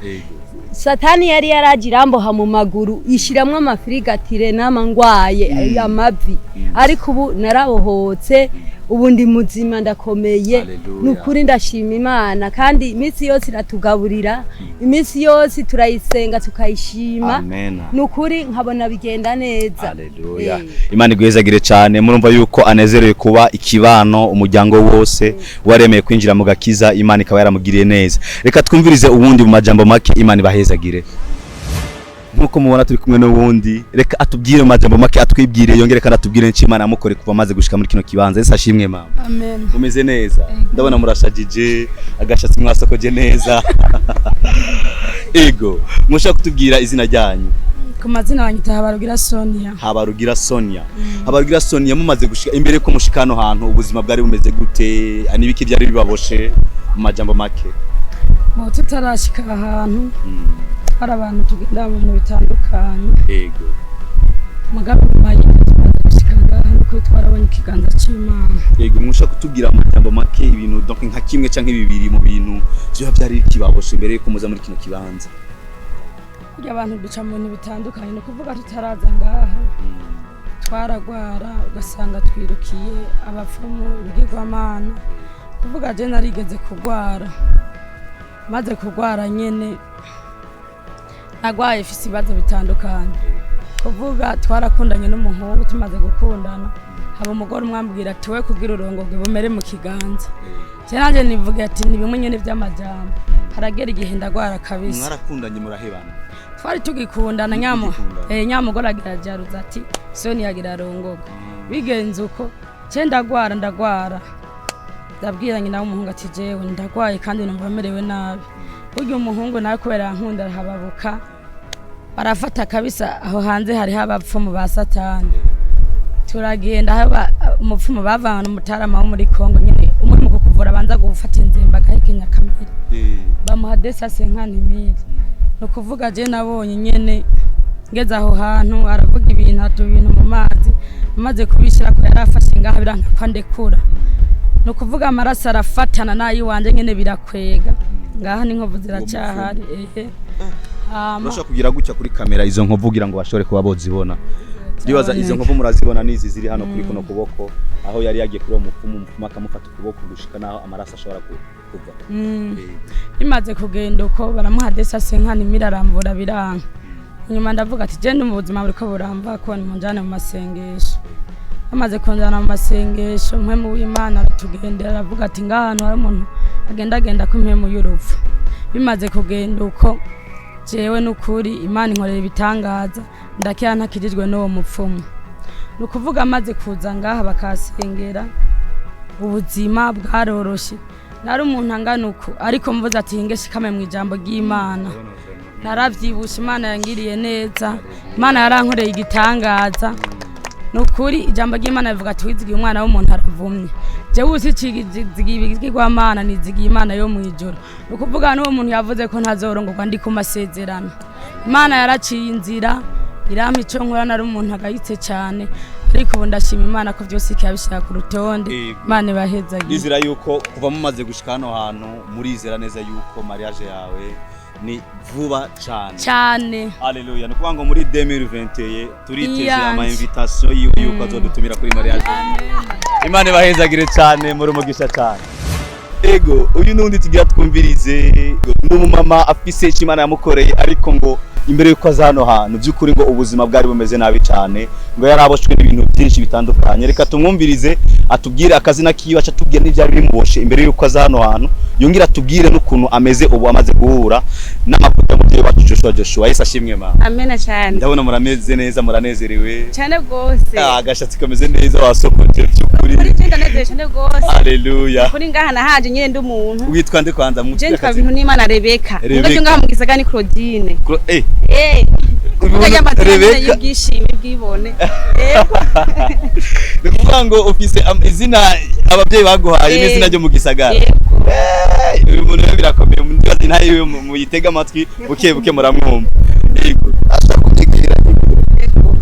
Satani yari yaraje iramboha mu maguru, ishiramwo amafirigatire n'amangwaye amavi. Ariko ubu narabohotse, ubu ndi muzima, ndakomeye. Haleluya. Ni ukuri ndashima Imana, kandi iminsi yose iratugaburira, iminsi yose turayisenga tukayishima. Amen. Ni ukuri nkabona bigenda neza. Haleluya. Imana iguhezagire cyane. Murumva yuko anezerewe kuba ikibano, umuryango wose waremeye kwinjira mu gakiza, Imana ikaba yaramugiriye neza. Reka twumvirize uwundi mu majambo make. Imana ibahezagire. Nkuko mubona turi kumwe n'uwundi, reka atubwire mu majambo make, atwibwire, yongere kandi atubwire n'icyo Imana yamukore kuva amaze gushika muri kino kibanza. Yesu ashimwe, mama. Amen. Umeze neza? Ndabona murashagije, agashatsi mwasokoje neza. Ego, mushaka kutubwira izina ryanyu? Ku mazina banyita Habarugira Sonia. Habarugira Sonia. Habarugira Sonia, mumaze gushika, imbere ko mushika hano hantu, ubuzima bwari bumeze gute? Nibiki byari bibaboshe mu majambo make? Mu tutarashika ahantu hari abantu tugenda mu bintu bitandukanye. Mugabe nyuma y'ibyo tumaze gushika ngaha, nuko twarabonye ikiganza c'Imana. Ego, mushaka kutubwira mu majambo make ibintu, donc nka kimwe canke bibiri mu bintu vyoba byari kibaboshe imbere yuko muza muri kino kibanza? Burya abantu duca mu bintu bitandukanye. Ni ukuvuga tutaraza ngaha twaragwara, ugasanga twirukiye abapfumu, ibigirwamana. Kuvuga je narigeze kugwara, maze kugwara nyene nagwaye ifise ibibazo bitandukanye. Kuvuga twarakundanye n'umuhungu, tumaze gukundana haba umugore umwe ambwira ati: "We kugira urongorwe bumere mu kiganza." Je nanje nivuga ati ni bimwe nyene vy'amajambo. Haragera igihe ndagwara kabisa. Mwarakundanye murahebana? Twari tugikundana nyamo. Mugikundana. Nyamugore agira jaruza ati Soni yagira arongorwe. Bigenze uko, ce ndagwara, ndagwara, ndabwira nyina w'umuhungu ati: "Jewe ndagwaye kandi numva merewe nabi." Burya umuhungu nawe kubera yankunda arahababuka, barafata kabisa. Aho hanze hariho abapfumu ba Satani. Turagenda aho umupfumu bavana umutarama wo muri Kongo nyine, umwe mu kukuvura abanza gufata inzembe agahekenya kamere, bamuha 250 000. Ni ukuvuga je nabonye nyene ngeze aho hantu aravuga ibintu, ata ibintu mu mazi, amaze kubishyira ko yari afashe ngaha, biranka ko andekura. Ni ukuvuga amaraso arafatana n'ay'iwanje nyene, birakwega ngaha, n'inkovu ziracyahari. Ehe. Hama Urashobora kugira gutya kuri kamera izo nkovu kugira ngo bashobore kuba bozibona. Ndibaza izo nkovu murazibona, nizi ziri hano kuri kuno kuboko, aho yari yagiye kuri uwo mupfumu, umupfumu akamufata ukuboko gushika naho amaraso ashobora kuva. Bimaze kugenda uko, baramuha 250 000, arambura biranka. Inyuma ndavuga ati je mu buzima buriko buramva ko nimunjane mu masengesho. Bamaze kunjana mu masengesho, mpwemu w'Imana aratugendera, aravuga ati ngaha hantu hari umuntu agendagenda ko impwemu y'urupfu. Bimaze kugenda uko, jewe n'ukuri Imana inkorera ibitangaza, ndakira ntakirijwe n'uwo mupfumu. Ni ukuvuga amaze kuza ngaha bakasengera, ubuzima bwaroroshe. Nari umuntu angana uku, ariko mvuze ati hinge shikame mu ijambo ry'Imana, naravyibushe. Imana yangiriye neza, Imana yarankoreye igitangaza. Ni ukuri ijambo ry'Imana rivuga ati wizigiye umwana w'umuntu aravumye. Jewe usizigiye ibigirwamana, nizigiye Imana yo mu ijuru. Ni ukuvuga n'uwo muntu yavuze ko ntazorongorwa, ndi ku masezerano, Imana yaraciye inzira. Irampa icyo nkora. Nari umuntu agayitse cyane, ariko ubu ndashima Imana ko byose ikabishyira ku rutonde. Imana ibahezagire. Ndizera yuko kuva mumaze gushika hano hantu, murizera neza yuko mariage yawe ni vuba cyane. Cyane. Haleluya! Ni ukuvuga ngo muri 2021 turiteze Iyanje. ama invitation yiwe yuko azodutumira kuri mariage. Imana ibahezagire cyane, muri umugisha cyane. Ego, uyu nundi tugira twumvirize ni umumama afise icyo Imana yamukoreye, ariko ngo imbere yuko aza hano hantu, by'ukuri ngo ubuzima bwari bumeze nabi cyane, ngo yari aboshwe n'ibintu byinshi bitandukanye. Reka tumwumvirize, atubwire akazina kiwe, aca atubwire n'ibyari bimuboshe imbere yuko aza hano hantu, yongere atubwire n'ukuntu ameze ubu amaze guhura n'amavuta y'umubyeyi wacu Joshua. Joshua, Yesu ashimwe ma. Amena cyane. Ndabona murameze neza, muranezerewe. Cyane rwose. Ah, agashatsi kameze neza, wasokoje by'ukuri. Kuri je ndanezerewe cyane rwose. Haleluya! Kuri ngaha nahaje nyine ndi umuntu. Witwa nde kwanza? Je nitwa bintu n'Imana Rebeka. Rebeka. Muga ngaha mu Gisagara ni Claudine. Ubu Muga y'amazina nyine Rebeka. y'ubwishime bwibone. Yego. Ni ukuvuga ngo ufise izina ababyeyi baguhaye n'izina ryo mu gisagara. Uyu muntu rero birakomeye, ndibaza intahe yiwe muyitege amatwi buke buke muramwumva. Yego, ashaka kubyigirira, ariko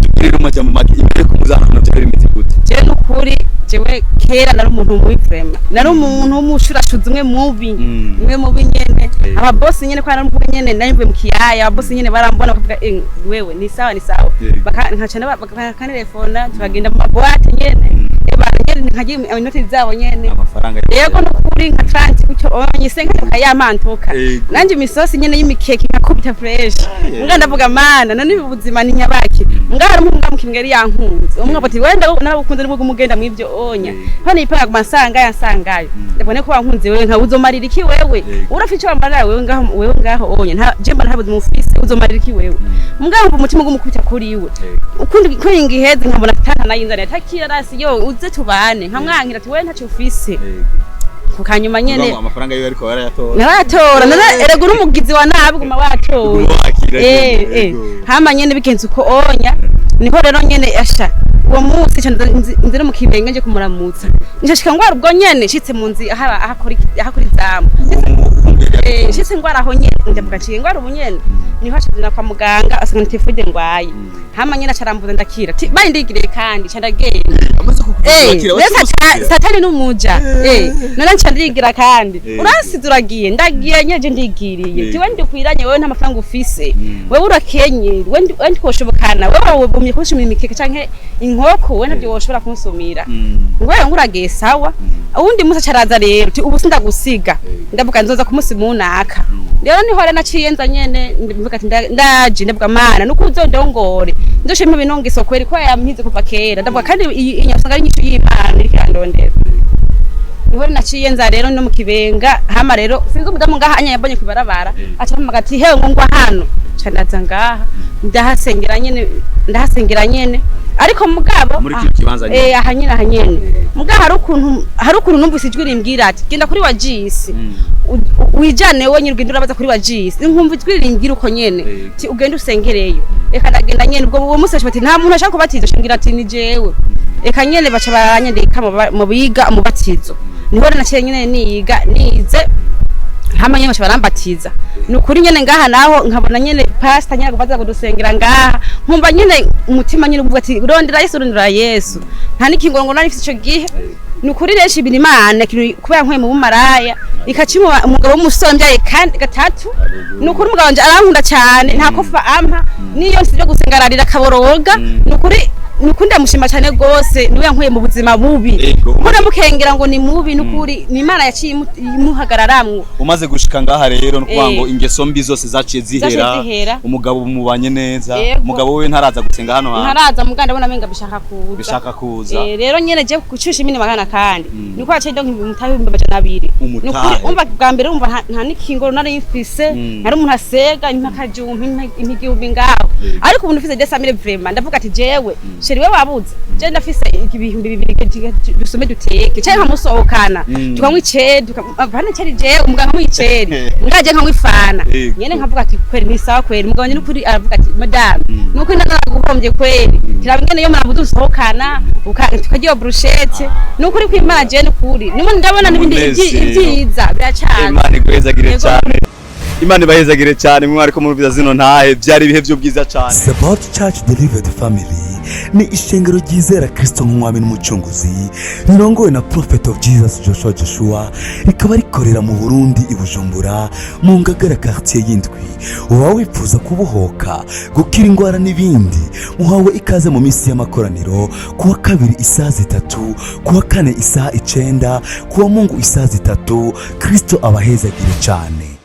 tubwire amajambo make, imbere ko muza hano byari bimeze gute? Je nukuri jewe kera nari umuntu mubi vraiment. Nari umuntu w'umushurashuzi, umwe mubi. Umwe mubi nyene. Ababosi nyene, kwa nari nyene nari mvuye mu kiyaya, ababosi nyene barambona bakavuga, "Eh, wewe ni sawa, ni sawa." Baka nkaca bakantelefona, tukagenda mu ma boîte nyene. Bana nyene nkagira inoti zabo nyene. Amafaranga. Yego, nukuri nka 30 gutyo onye senka tukayamantuka. Nanje imisosi nyene y'imikeke nkakubita fresh. Mbwa ndavuga, mana, none ibi buzima ni nyabaki? Mbwa hari umuhungu mu kingeri yankunze. Umwe ati, wenda naragukunze nibwo umugenda mw'ivyo onya. Hano ipanga kumasanga yansangayo. Ndabone ko wankunze wewe, nka uzomarira iki wewe? Urafite icyo wamarira wewe ngaho, wewe ngaho onya. Nta je mbona nta buzima ufise, uzomarira iki wewe? Mbwa umva umutima gumukubita kuri iwe. Ukundi kwinga iheze nkabona tata nayinzaniye takira rasi yo uze tubane, nkamwankira ati wewe ntacyo ufise. Kukanyuma nyene Uvuga ngo amafaranga yiwe ariko warayatora? Narayatora. None erega uri umugizi wa nabi, guma watoye. Guma wakira nyene, yego. Hama nyene bigenze uko onya, niho rero nyene asha uwo munsi nca nzira mu Kibenga nje kumuramutsa, nshashika ngwara ubwo nyene nshitse mu nzi ahakora izamu. Nshitse ngwara aho nyene, ndavuga nciye ngwara ubu nyene, niho aca kwa muganga asanga ni typhoïde ngwaye. Hama nyene acarambuza ndakira. Ti bari ndigiriye kandi nca ndagenda. Wakira, Mbese waciye. Satani n'umuja. None nca ndigira kandi. Uransize uragiye, ndagiye nyeje ndigiriye. Tiwe ndikwiranye wewe, nta mafaranga ufise. Wewe urakenye, wewe ndikoshobokana. Wewe wugumye kunshumira imikeke canke inkoko, wewe ntabyo woshobora kunsumira. Wewe nguragiye sawa. Uwundi musi acaraza rero, ti ubu sindagusiga. Ndavuga nzoza ku musi munaka. Rero niho rero naciye nza nyene, ndavuga ati ndaje, ndavuga mana nuko uzondongore. Ndoshima binongiso kweri ko yampize kuva kera. Ndavuga kandi iyi inyasanga ari inyishu y'Imana iriko irandondera. Niho rero naciye nza rero no mu Kibenga. Hama rero sinzi umudamu ngaha anya yabonye kwibarabara, aca ampamagara ati, hewe, ngo ngwa hano. Nca ndaza ngaha, ndahasengera nyene, ndahasengera nyene, ariko mugabo Muri kino kibanza nyene? Eh, aha nyene, aha nyene. Mugabo hari ukuntu numvise ijwi rimbwira ati, genda kuri wa jisi wijane wenyine, ugenda urabaza kuri wa jisi. Nkumva ijwi rimbwira uko nyene ati, ugende usengereyo. Reka ndagenda nyene. Ubwo uwo munsi bati, nta muntu ashaka kubatiza, shingira ati ni jewe. Reka nyene baca baranyandika mu biga umubatizo. Niho rero naciye nyene niga, nize, hama nyene baca barambatiza. Ni ukuri nyene ngaha naho nkabona nyene pastor nyene kubaza kudusengera ngaha, nkumva nyene umutima nyene uvuga ati, rondera Yesu, rondera Yesu. Nta n'ikingo nari mfise ico gihe. Ni ukuri rero nshimira Imana kubera nkuye mu bumaraya, ikacima umugabo w'umusore mbyaye kandi gatatu. Ni ukuri umugabo wanje arankunda cyane, nta kofa ampa, niyo nsibye gusenga ararira akaboroga. Ni ukuri ndamushima cyane rwose, niwe yankuye mu buzima bubi, kuko ndamukengera ngo ni mubi. Ni ukuri ni Imana yaciye imuhagararamwo. Umaze gushika ngaha rero, no kuvuga ngo Eh. ingeso mbi zose zaciye zihera? Zaciye zihera. Umugabo mubanye neza? Yego. Umugabo we ntaraza gusenga hano hantu? Ntaraza, muganda ndabona amenga bishaka kuza. Bishaka kuza. Rero nyene je gucusha imini magana kandi niko yaciye ndonka umutahe 200,000. Umutahe. Nukuri umva bwa mbere umva nta n'ikingoro nari mfise. Nari umuntu asega impakajumpa impigihumbi ngaho, ariko ubu ndafise 200,000 vraiment. Ndavuga ati, jewe chéri, we wabuze, je ndafise 2000 dusume duteke canke nkamusohokana, tukanywa iceri, bana iceri, jewe umugabo nkanywa iceri, ngaje nkanywa ifana. Nyene nkavuga ati, kweri ni sawa kweri. Umugabo wanje nukuri aravuga ati, madame, nukuri naraguhombye kweri, kiraba ingene iyo murabuze usohokana tukarya iyo brochette. Nukuri kw'Imana je nukuri nimo ndabona n'ibindi Umunezero. ibyiza biracaza. Imana iguhezagire Yego. cyane. Imana ibahezagire cyane. Mwariko murumviza zino ntahe, byari ibihe by'ubwiza cyane. Sabaoth Church Delivered Family ni ishengero ryizera Kristo nk'umwami n'umucunguzi, rirongowe na Prophet of Jesus Joshua Joshua, rikaba rikorera mu Burundi, i Bujumbura, mu Ngagara, quartier y'indwi. Uba wifuza kubohoka, gukira indwara n'ibindi, muhawe ikaze mu minsi y'amakoraniro: kuwa kabiri isaha 3, kuwa kane isaha 9, kuwa Mungu isaha 3. Kristo abahezagire cyane.